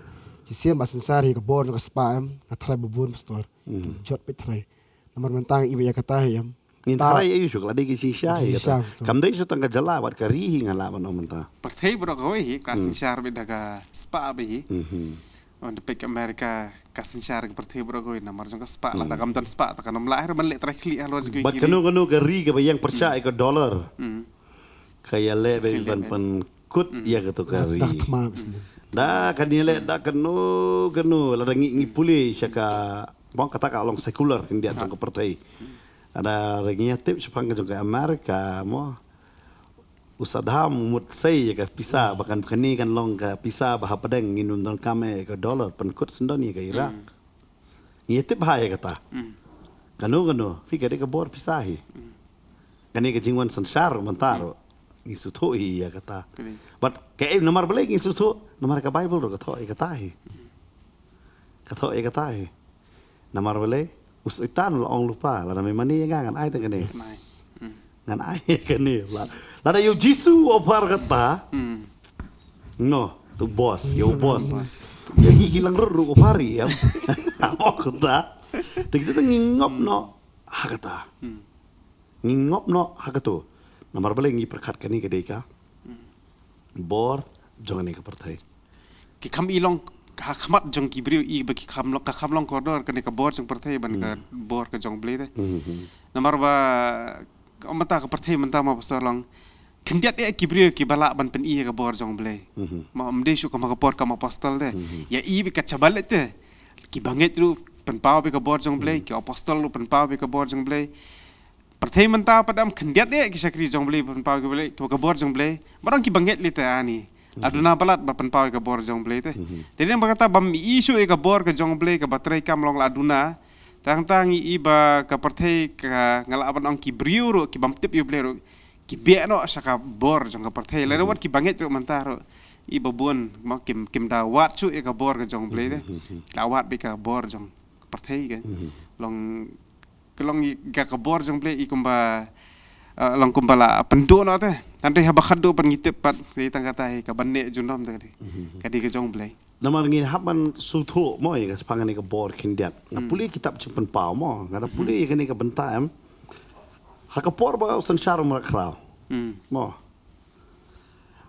Shisien ba synshar ha ka bor jong ka spah em, nga tharai ba bun pastor. Hmm. Jot beit tharai. Namar mynta ngi i ba ïa kata hi em. Ngin tharai ïa u shu ka la dei ki shisha ïa kata. Kam dei shu tang ka jylla bad ka ri hi nga lah ban ong mynta. Pyrthei baroh kawei hi ka synshar beit da ka spah beit hi. Mhm. Wan da peit America ka synshar ka pyrthei baroh kawei namar jong ka spah la da kam don spah ta kan ym lah hi ruh ban leh trai khlieh halor jong ki. Bad kano kano ka ri kaba ïeng pyrshah ïa ka dollar. Hmm. Ka ïaleh beit ban pynkut ïa kato ka ri. Da kane leh da kano kano lada ngi ngi pule sha ka bong kata ka long secular khyndiat jong ka pyrthei. Lada ngi ïa tip shaphang ka jong ka America mo. U Saddam u mut sei ïa ka pisa ba kan kane kan long ka pisa ba hapdeng ngin ym donkam ïa ka dollar pynkut sngewdon ïa ka Iraq. Ngi ïa tip bha ïa kata. Kano kano phi ka dei ka bor pisa hi. Kane ka jingwan synshar mynta ruh ngi sngewthuh hi ïa kata. Bad kaei namar balei ngi sngewthuh namar ka Bible ruh ka thoh ïa kata hi. Ka thoh ïa kata hi. Namar balei u Soitan u la ong lypa lada me mane ïa nga ngan ai tang kane. Ngan ai ïa kane. Lada ïa u Jisu u offer kata. No, tu bos, ïa u bos. Ïa ki ki langruh ruh u offer ïa. Ong kata. Te kita ngi ngop noh ha kata. Ngi ngop noh ha kato. Namar balei ngi pyrkhat kane ka dei ka bor jong kane ka pyrthei. Ki kham i long ha khmat jong ki briew i ba ki kham long, ka kham long kordor kane ka bor jong pyrthei ban ka bor ka jong Blei te. Namar ba ka mynta ka pyrthei mynta ma pastor long khyndiat eh ki briew kiba lah ban pyni ïa ka bor jong Blei. Ma ym dei shu ka ma ka por ka ma apostol te. Ïa i ba ka chabalet te. Ki bangeit ruh pynpaw ba ka bor jong Blei, ki apostol ruh pynpaw ba ka bor jong Blei. Pyrthei mynta pat dang khyndiat eh ki shakri jong Blei pynpaw ki Blei ki ka bor jong Blei. Ba dang ki bangeit lei te ani. La duna palat ba pynpaw ka bor jong Blei te. Te dei ba kata bym i shuh ïa ka bor ka jong Blei kaba trei kam long la duna. Tang tang i ba ka pyrthei ka nga la ban ong ki briew ruh ki bym tip ïa Blei ruh ki beh noh sha ka bor jong ka pyrthei. Lada wat ki bangeit ruh mynta ruh i ba bun ma kim kim da wad shuh ïa ka bor ka jong Blei te. La wad beit ka bor jong ka pyrthei ka. Long Ka long ïa ka bor jong Blei i kumba, eh, long kumba la pynduh noh te. Tang dei haba khadduh ban ngi tip pat ka dei tang kata hi ka ban neh junom te ka dei. Ka dei ka jong Blei. Namar ngi hap ban sngewthuh mo ïa ka shaphang kane ka bor khyndiat. Nga pule kitab Jingpynpaw mo nga da pule ïa kane ka bynta em. Ha ka por ba u synshar u mrad khraw. Mo.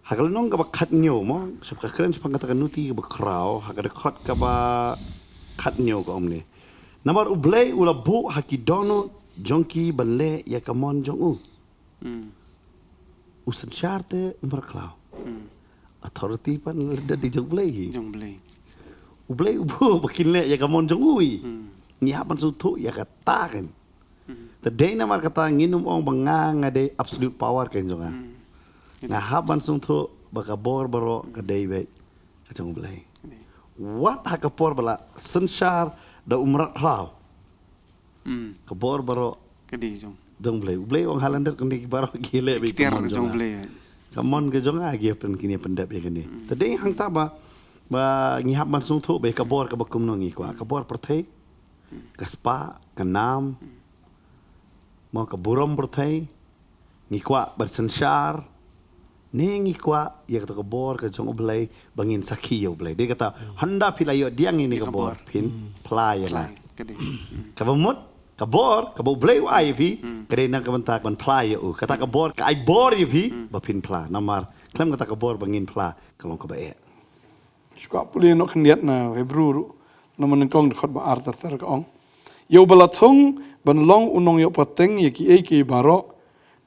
Ha ka lynnong kaba khathynñiew mo, sha ka kren shaphang kata ka nuti kaba khraw, ha ka dkhot kaba khathynñiew ka ong kumne. Namar U Blei u la buh ha ki dohnud jong ki ban leh ïa ka mon jong u. U synshar te u mrad khlaw. Authority pat la dei jong U Blei hi. Jong Blei. U Blei u buh ba kin leh ïa ka mon jong u hi. Ngi hap ban sngewthuh ïa kata kan. Te dei namar kata ngin ym ong ba nga nga dei absolute power ka jong nga. Nga hap ban sngewthuh ba ka bor baroh ka dei beit ka jong U Blei. Wat ha ka por ba la synshar da u mrad khlaw. Ka bor baroh ka dei jong U Blei. U Blei u ong ha lyndet kane ki baroh ki leh beit ka mon jong nga. Ka mon ka jong nga ki pyn kine pyndep ïa kane. Te dei hangta ba ba ngi hap ban sngewthuh ba ka bor kaba kumno ngi kwah. Ka bor pyrthei, ka spah, ka nam, mo ka burom pyrthei, ngi kwah ban synshar, ne ngi kwah ïa kata ka bor ka jong U Blei ba ngin sakhi ïa U Blei. Dei kata hynda phi la ïoh diang ïa kane ka bor phin phla ïa nga. Kaba mut ka bor kaba U Blei u ai ïa phi ka dei na ka bynta ban phla ïa u. Kata ka bor ka ai bor ïa phi ba phin phla. Namar khlem kata ka bor ba ngin phla ka long kaba eh. Shu kwah pule noh khyndiat na Hebru ruh, na mynnyngkong dkhot ba ar ter ter ka ong. Ïa uba la thung ban long u nongïoh pateng ïa kiei kiei baroh,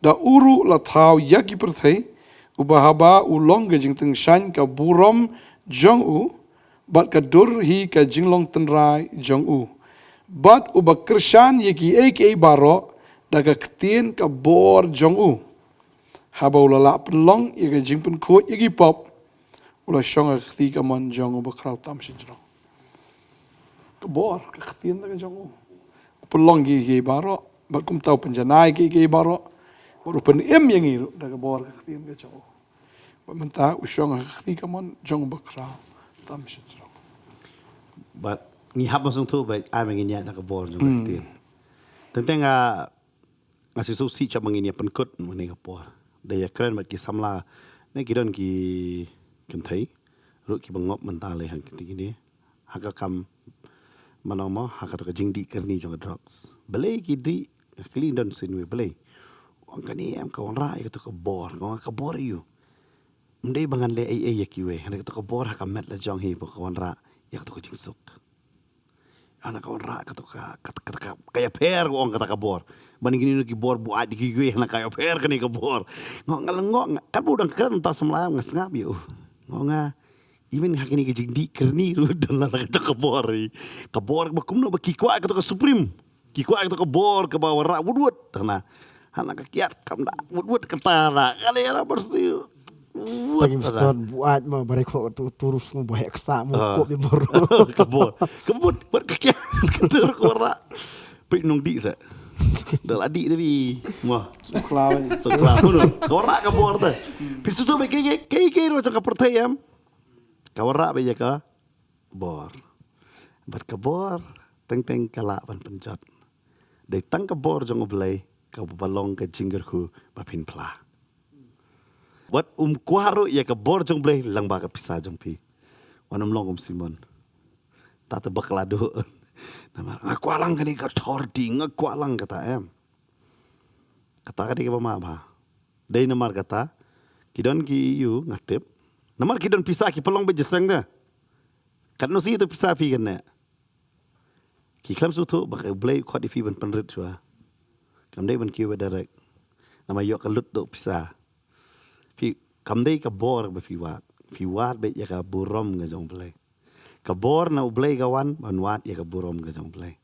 da u ruh la thaw ïa ki pyrthei, uba haba u long ka jingtyngshaiñ ka burom jong u, bad ka dur hi ka jinglong tynrai jong u. Bad uba kyrshan ïa kiei kiei baroh da ka ktien ka bor jong u. Haba u la lah pynlong ïa ka jingpynkhuid ïa ki pop, u la shong ha ka kti kamon jong u bakhraw tam shajrong. Ka bor, ka ktien ka jong u. U pynlong kiei kiei baroh, bad kumta u pynjanai kiei kiei baroh, bad u pynim ïa ngi ruh da ka bor ka ktien ka jong u. Bad mynta u shong ha ka kti kamon jong u bakhraw tam shajrong. Bad ngi hap ban sngewthuh ba ai ma ngi ïa da ka bor jong ka ktien. Teng teng nga nga sngewsih sha ba ngin ïa pynkut mynne ka por. Da ïa kren bad ki samla ne ki don ki kynthei ruh kiba ngop mynta lei ha kine kine ha ka kam, mano mo, ha ka to ka jingdih kyrni jong ka drugs. Balei ki dih? Kylli don sien wei balei. Ong kane em ka wanrah ïa ka to ka bor, ka bor ïa u. Ym dei ba ngan leh ei ei ïa kiwei, hynrei ka to ka bor ha ka met la jong hi ba ka wanrah ïa ka to ka jingsuk. Hana ka wanrah kata ka, kata ka, ka ïapher ka ong kata ka bor. Ban kine ki bor buaid ki gue hana ka ïapher kane ka bor. Ngo nga ngo nga kat bu dang kren ta semla nga sngap ïa u. Ngo nga even ha kine ki jingdih kyrni ruh don la kata ka bor. Ka bor ba kumno ba ki kwah kata ka supreme. Ki kwah kata ka bor kaba wanrah wut wut. Hana, hana ka kiad kam da wut wut kata hana. Kane hana bersih. Pagi mesti buat ma bare ko tu turus ngu bahek sa mo ko bi bor. Ka bor. Ka bor. Buat ka kiad ka tur ko ra. Pi nung di sa. Dal adi tapi mo. Sukla. Sukla mo. Ka ra ka bor ta. Pi su tu be ke ke ke ro ka pertai em. Ka ra be ya ka bor. Bad ka bor teng teng ka lah ban pynjot. Dei tang ka bor jong U Blei kaba long ka jingkyrkhu ba phin phla. Wat um kwah ruh ïa ka bor jong U Blei lang ba ka pisa jong phi. Wan um long kum Simon. Ta te bakla duh. Namar nga kwah lang kane ka thor di nga kwah lang kata em. Kata ka dei kaba ma ba. Dei namar kata ki don ki ïu nga tip. Namar ki don pisa ki pynlong ba jiseng da. Katno si tu pisa phi kane. Ki khlem sngewthuh ba ka Blei u khot ïa phi ban pynrit shuwa. Kam dei ban kiew direct. Namar ïoh ka lut dok pisa. Phi kam dei ka bor ba phi wad. Phi wad beit ïa ka burom ka jong U Blei. Ka bor na U Blei ka wan ban wad ïa ka burom ka jong U Blei.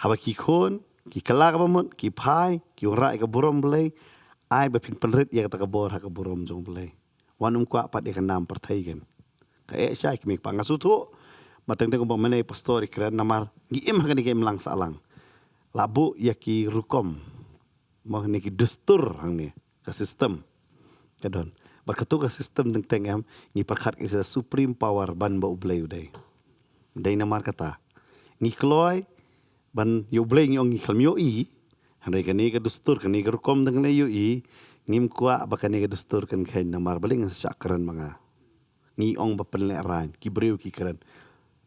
Haba ki khun ki kylla kaba mut ki phai ki wanrah ïa ka burom U Blei. Ai ba phin pynrit ïa kata ka bor ha ka burom jong U Blei. Wan um kwah pat ïa ka nam pyrthei kan. Ka eh shai kmie kpa nga sngewthuh. Ba teng teng kumba mynne pastor i kren namar ngi im ha kane ka imlang sahlang. La buh ïa ki rukom. Mo ne ki dustur hangne ka system. Ka don. Bad katu ka system teng teng em ngi pyrkhat ka supreme power ban ba U Blei u dei. Dei namar kata ngi kloi ban ïa U Blei ngi ong ngi khlem ïohi. Hynrei kane ka dustur kane ka rukom dang kane ïohi. Ngim kwah ba kane ka dustur kan khein namar balei ngan sa shah kren ma nga. Ngi ong ba pynlehrain ki briew ki kren.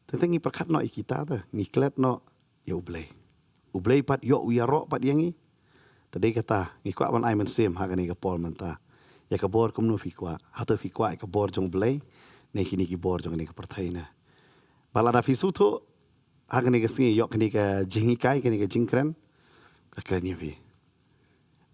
Teng teng ngi pyrkhat noh ïa kita te ngi klet noh ïa U Blei. U Blei pat ïoh u ïaroh pat ïa ngi. Te dei kata ngi kwah ban ai mynsiem ha kane ka por mynta. Ïa ka bor kumno phi kwah, hato phi kwah ïa ka bor jong U Blei ne kine ki bor jong kane ka pyrthei ne. Ba lada phi sngewthuh ha kane ka sngi ïoh kane ka jinghikai kane ka jingkren. Ka kren ïa phi.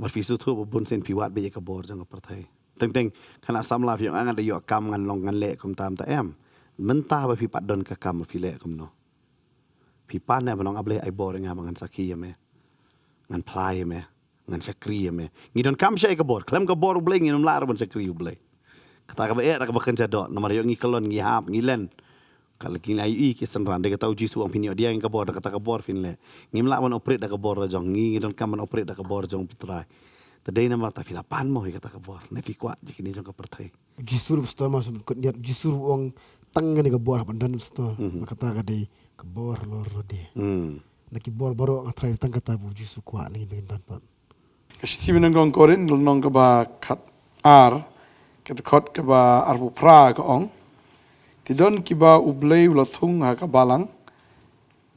Mar phi sngewthuh ba bun sien phi wad beit ïa ka bor jong ka pyrthei. Teng teng kane samla phi ong nga da ïoh kam ngan long ngan leh kumta em. Mynta ba phi pat don ka kam phi leh kumno. Phi pan ne ba nong A Blei ai bor ïa nga ba ngan sakhi ïa me. Ngan phla ïa me. Ngan shakri ïa me. Ngi don kam sha ïa ka bor. Khlem ka bor U Blei ngin ym lah ruh ban shakri U Blei. Kata kaba eh da kaba kynja doh namar ïoh ngi kyllon ngi hap ngi len. Ka la ki la ïohi ki synran dei kata U Jisu ong phin ïoh diang ïa ka bor da kata ka bor phin leh. Ngim lah ban operate da ka bor la jong ngi ngi don kam ban operate da ka bor jong U Trai. Te dei namar ta phi la pan mo ïa kata ka bor ne phi kwah jikini jong ka pyrthei. U Jisu ruh pastor ma sum kut niat U Jisu ruh ong tang kane ka bor ban don pastor. Ma kata ka dei ka bor lor dei. Na ki bor baroh nga trai tang kata ba U Jisu kwah na ngi ba ngin don pat. Ka shithi ba nyngkong Korinth lynnong kaba khat ar, ka dkhot kaba arphew phra ka ong. Te don kiba U Blei u la thung ha ka balang,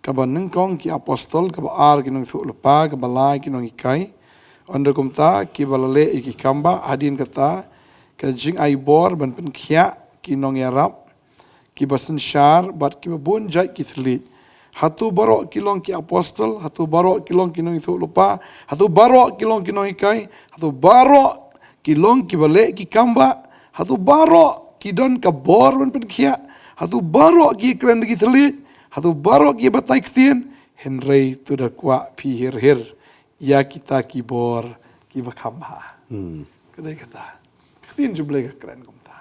kaba nyngkong ki apostol, kaba ar ki nongthoh lypa, kaba lai ki nonghikai. Ynda kumta kiba la leh ïa ki kam ba hadien kata ka jingai bor ban pynkhiah ki nongïarap, kiba synshar bad kiba bun jait ki thylliej. Hato baroh ki long ki apostol, hato baroh ki long ki nongïathuhlypa, hato baroh ki long ki nonghikai, hato baroh ki long kiba leh ki kam bah, hato baroh ki don ka bor ban pynkhiah, hato baroh ki kren da ki thylliej, hato baroh ki batai ktien, hynrei to da kwah phi hir hir ïa kita ki bor kiba kham bha. Hmm. Ka dei kata. Ka ktien jong U Blei ka kren kumta.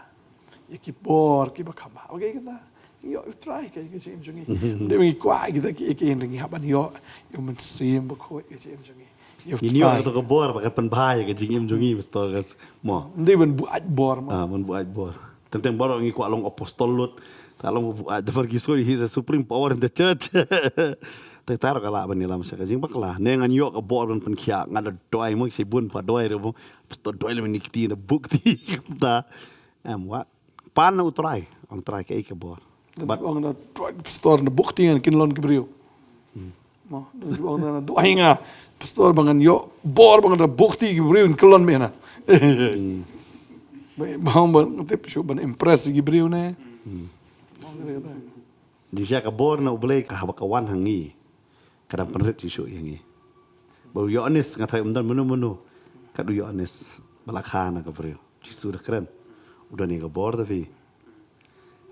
Ïa ki bor kiba kham bha. Okay, kata. Ïoh, U Trai ka, ka jingim jong ngi. Ym dei ngi kwah kita ki, ki, hynrei ngi hap ban ïoh ïa U Mynsiem Bakhuid ka jingim jong ngi. Ïa U Trai. Ngi ïoh kata ka bor ba ka pynbha ïa ka jingim jong ngi, Pastor, ka s-, mo. Ym dei ban buaid bor, mo. Ah, ban buaid bor. Teng teng baroh ngi kwah long apostol lut. Te long ba buaid, da pher ki sngewthuh, he's a supreme power in the church. Te tang ka lah ban ïalam sha ka jingbakla. Ne ngan ïoh ka bor ban pynkhiah, nga da duwai mo, shibun pa duwai re mo. Pastor, duwai lem ïa kine ki kti na buh kti. Ta. Em, wat. Pan na U Trai, ong Trai kaei ka bor. Bad ong na Trai, Pastor, na buh kti ngan kyllon ki briew. Hmm. Mo, da ong na, na duwai nga, Pastor, ba ngan ïoh bor ba ngan da buh kti ki briew kyllon me na. Hmm. Ba, ba, ba, tip shuh ban impress ki briew ne. Hmm. Mo, kata, kata. Jingshisha ka bor na U Blei ka haba ka wan ha ngi, ka dang pynrit shuh shuh ïa ngi. Ba u Ïoannis, nga tharai ym don mano mano kat u Ïoannis ba la kha na ka briew. Jisu da kren, u don ïa ka bor da phi.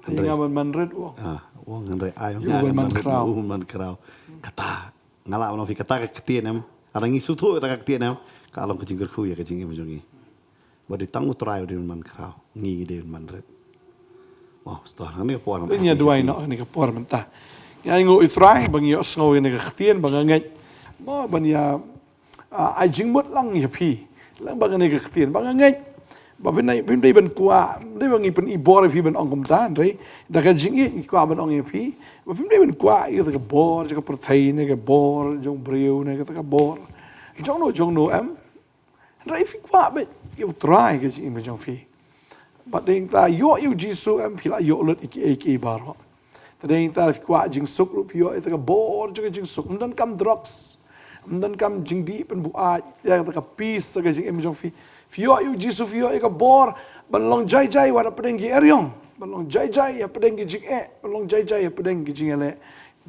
Hynrei nga ban man rit, u ong. Ah, u ong hynrei ai, ïa u ban man khraw. U ban man khraw. Kata nga lah ban ong phi, kata ka ktien em, lada ngi sngewthuh kata ka ktien em, ka long ka jingkyrkhu ïa ka jingim jong ngi. Ba dei tang U Trai u dei u man khraw, ngi ngi dei u man rit. Mo, Pastor, hangne ka por. Te ngi ïa duwai noh hangne ka por mynta. Ngi ainguh ïa U Trai ba ngi ïohsngew ïa kane ka ktien ba nga ngeit, mo, ban ïa, ah, ai jingmut lang ïa phi lang bad kane ka ktien ba nga ngeit ba phim dei, phim dei ban kwah, phim dei ba ngi pyni bor ïa phi ban ong kumta, hynrei da ka jingïeit ngi kwah ban ong ïa phi ba phim dei ban kwah ïa kata ka bor jong ka pyrthei ne ka bor jong u briew ne kata ka bor jong no jong no, em. Hynrei phi kwah beit ïa U Trai ka jingim ka jong phi. Bad dei nangta ïoh ïa U Jisu, em, phi la ïoh lut ïa kiei kiei baroh. Te dei nangta phi kwah jingsuk ruh phi ïoh ïa kata ka bor jong ka jingsuk. Ym donkam drugs. Ym donkam jingdih pynbuaid, ïa kata ka peace ha ka jingim jong phi. Phi ïoh ïa U Jisu, phi ïoh ïa ka bor ban long jai jai wat hapdeng ki eriong, ban long jai jai hapdeng ki jingeh, ban long jai jai hapdeng ki jingïaleh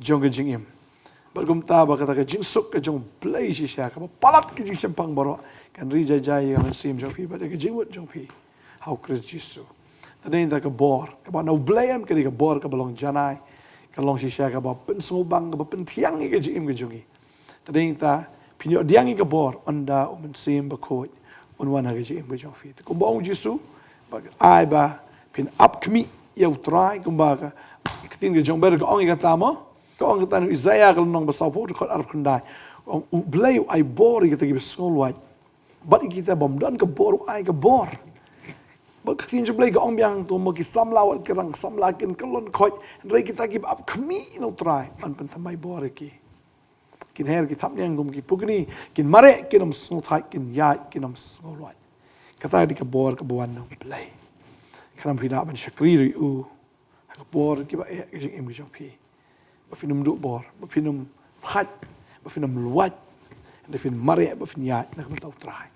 jong ka jingim. Bad kumta ba kata ka jingsuk ka jong U Blei shisha kaba palat ki jingshemphang baroh kan ri jai jai ïa ka mynsiem jong phi bad ïa ka jingmut jong phi ha U Khrist Jisu. Te dei nangta ka bor kaba na U Blei, em, ka dei ka bor kaba long janai, ka long shisha kaba pynsngewbang, kaba pynthiang ïa ka jingim ka jong ngi. Te dei nangta phin ïoh pdiang ïa ka bor ynda U Mynsiem Bakhuid un wan ha ka jingim ka jong phi. Te kumba ong U Jisu, ba ai ba phin ap khmih ïa U Trai, kumba ka ktien ka jong U Blei ka ong ïa kata, mo. Ka ong kata na u Isaïah ka lynnong ba sawphew dkhot arphew khyndai. Ong U Blei u ai bor ïa kita kiba sngewlwait. Bad ïa kita bym don ka bor u ai ka bor. Bad ka ktien jong U Blei ka ong biang, to mo, ki samla wat ki rang samla kin kyllon khoit, hynrei kita kiba ap khmih na U Trai un pynthymmai bor ïa ki. Kin her ki thapniang kum ki pukni, kin mareh kin ym sngewthait, kin ïaid kin ym sngewlwait. Kata ka dei ka bor kaba wan na U Blei. Khnang phi lah ban shakri ïa u ha ka bor kiba eh ka jingim ka jong phi. Ba phin ym duh bor, ba phin ym thait, ba phin ym lwait, ba phin mareh, ba phin ïaid na ka bynta U Trai.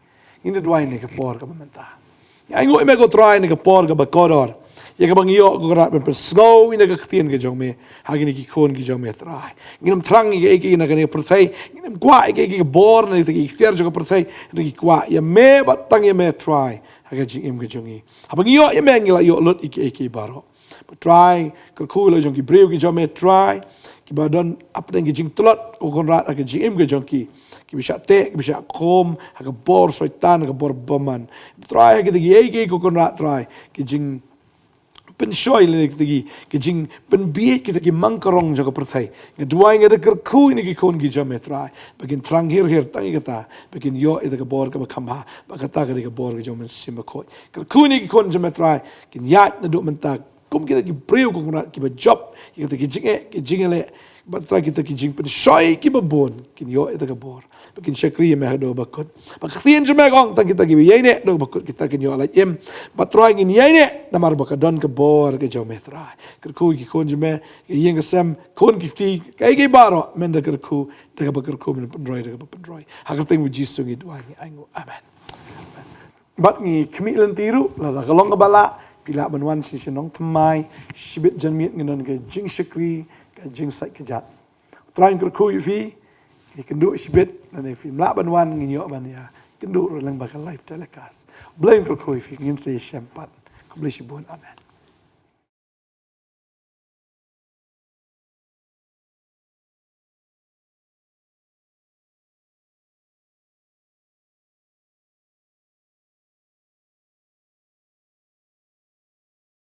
Ngin ïa duwai ha kane ka por kaba mynta. Ngi ainguh ïa me ko Trai ha kane ka por kaba kordor, ïa kaba ngi ïoh ko Kynrad ban pynsngew ïa ka ktien ka jong me ha kine ki khun ki jong me Trai. Ngin ym thrang ïa kaei kaei na kane ka pyrthei, ngin ym kwah ïa kaei kaei ka bor na kata ka iktiar jong ka pyrthei, ngi kwah ïa me bad tang ïa me Trai ha ka jingim ka jong ngi. Haba ngi ïoh ïa me ngi la ïoh lut ïa kaei kaei baroh. Ba Trai, kyrkhu ïa la jong ki briew ki jong me Trai, kiba don hapdeng ki jingtlot ko Kynrad ha ka jingim ka jong ki. Kiba shah teh, kiba shah khum ha ka bor Soitan, ha ka bor bymman. Trai, ha kita kiei kiei ko Kynrad Trai, ki jingpynshoi lane kita ki, ki jingpynbieit kita ki mangkarong jong ka pyrthei. Nga duwai, nga da kyrkhu ïa kine ki khun ki jong me Trai, ba kin thrang hir hir tang ïa kata, ba kin ïoh ïa kata ka bor kaba kham bha, ba kata ka dei ka bor ka jong U Mynsiem Bakhuid. Kyrkhu ïa kine ki khun jong me Trai, kin ïaid naduh mynta kum kita ki briew ko Kynrad kiba jop ïa kita ki jingeh, ki jingeh leh, bad Trai kita ki jingpynshoi kiba bun, kin ïoh ïa kata ka bor, ba kin shakri ïa me haduh ba kut. Ba ka ktien jong me ka ong tang kita kiba ïaineh haduh ba kut kita kin ïoh lait im. Bad Trai ngin ïaineh namar ba ka don ka bor ka jong me Trai. Kyrkhu ïa ki khun jong me, ka ïing ka sem, khun ki kti, kaei kaei baroh, men da kyrkhu, da kaba kyrkhu men pynroi, da kaba pynroi. Ha ka kyrteng U Jisu ngi duwai ngi ainguh. Amen. Bad ngi khmih lynti ruh, lada ka long kaba lah, phi lah ban wan sha shnong thymmai, shibit janmiet ngin don ka jingshakri, ka jingsait kjat. Trai kyrkhu ïa phi. Ngi kynduh shibit, lane phi mlak ban wan, ngin ïoh ban ïa kynduh ruh lyngba ka live telecast. Blei kyrkhu ïa phi, ngin sa ïashem pat. Khublei shibun, amen.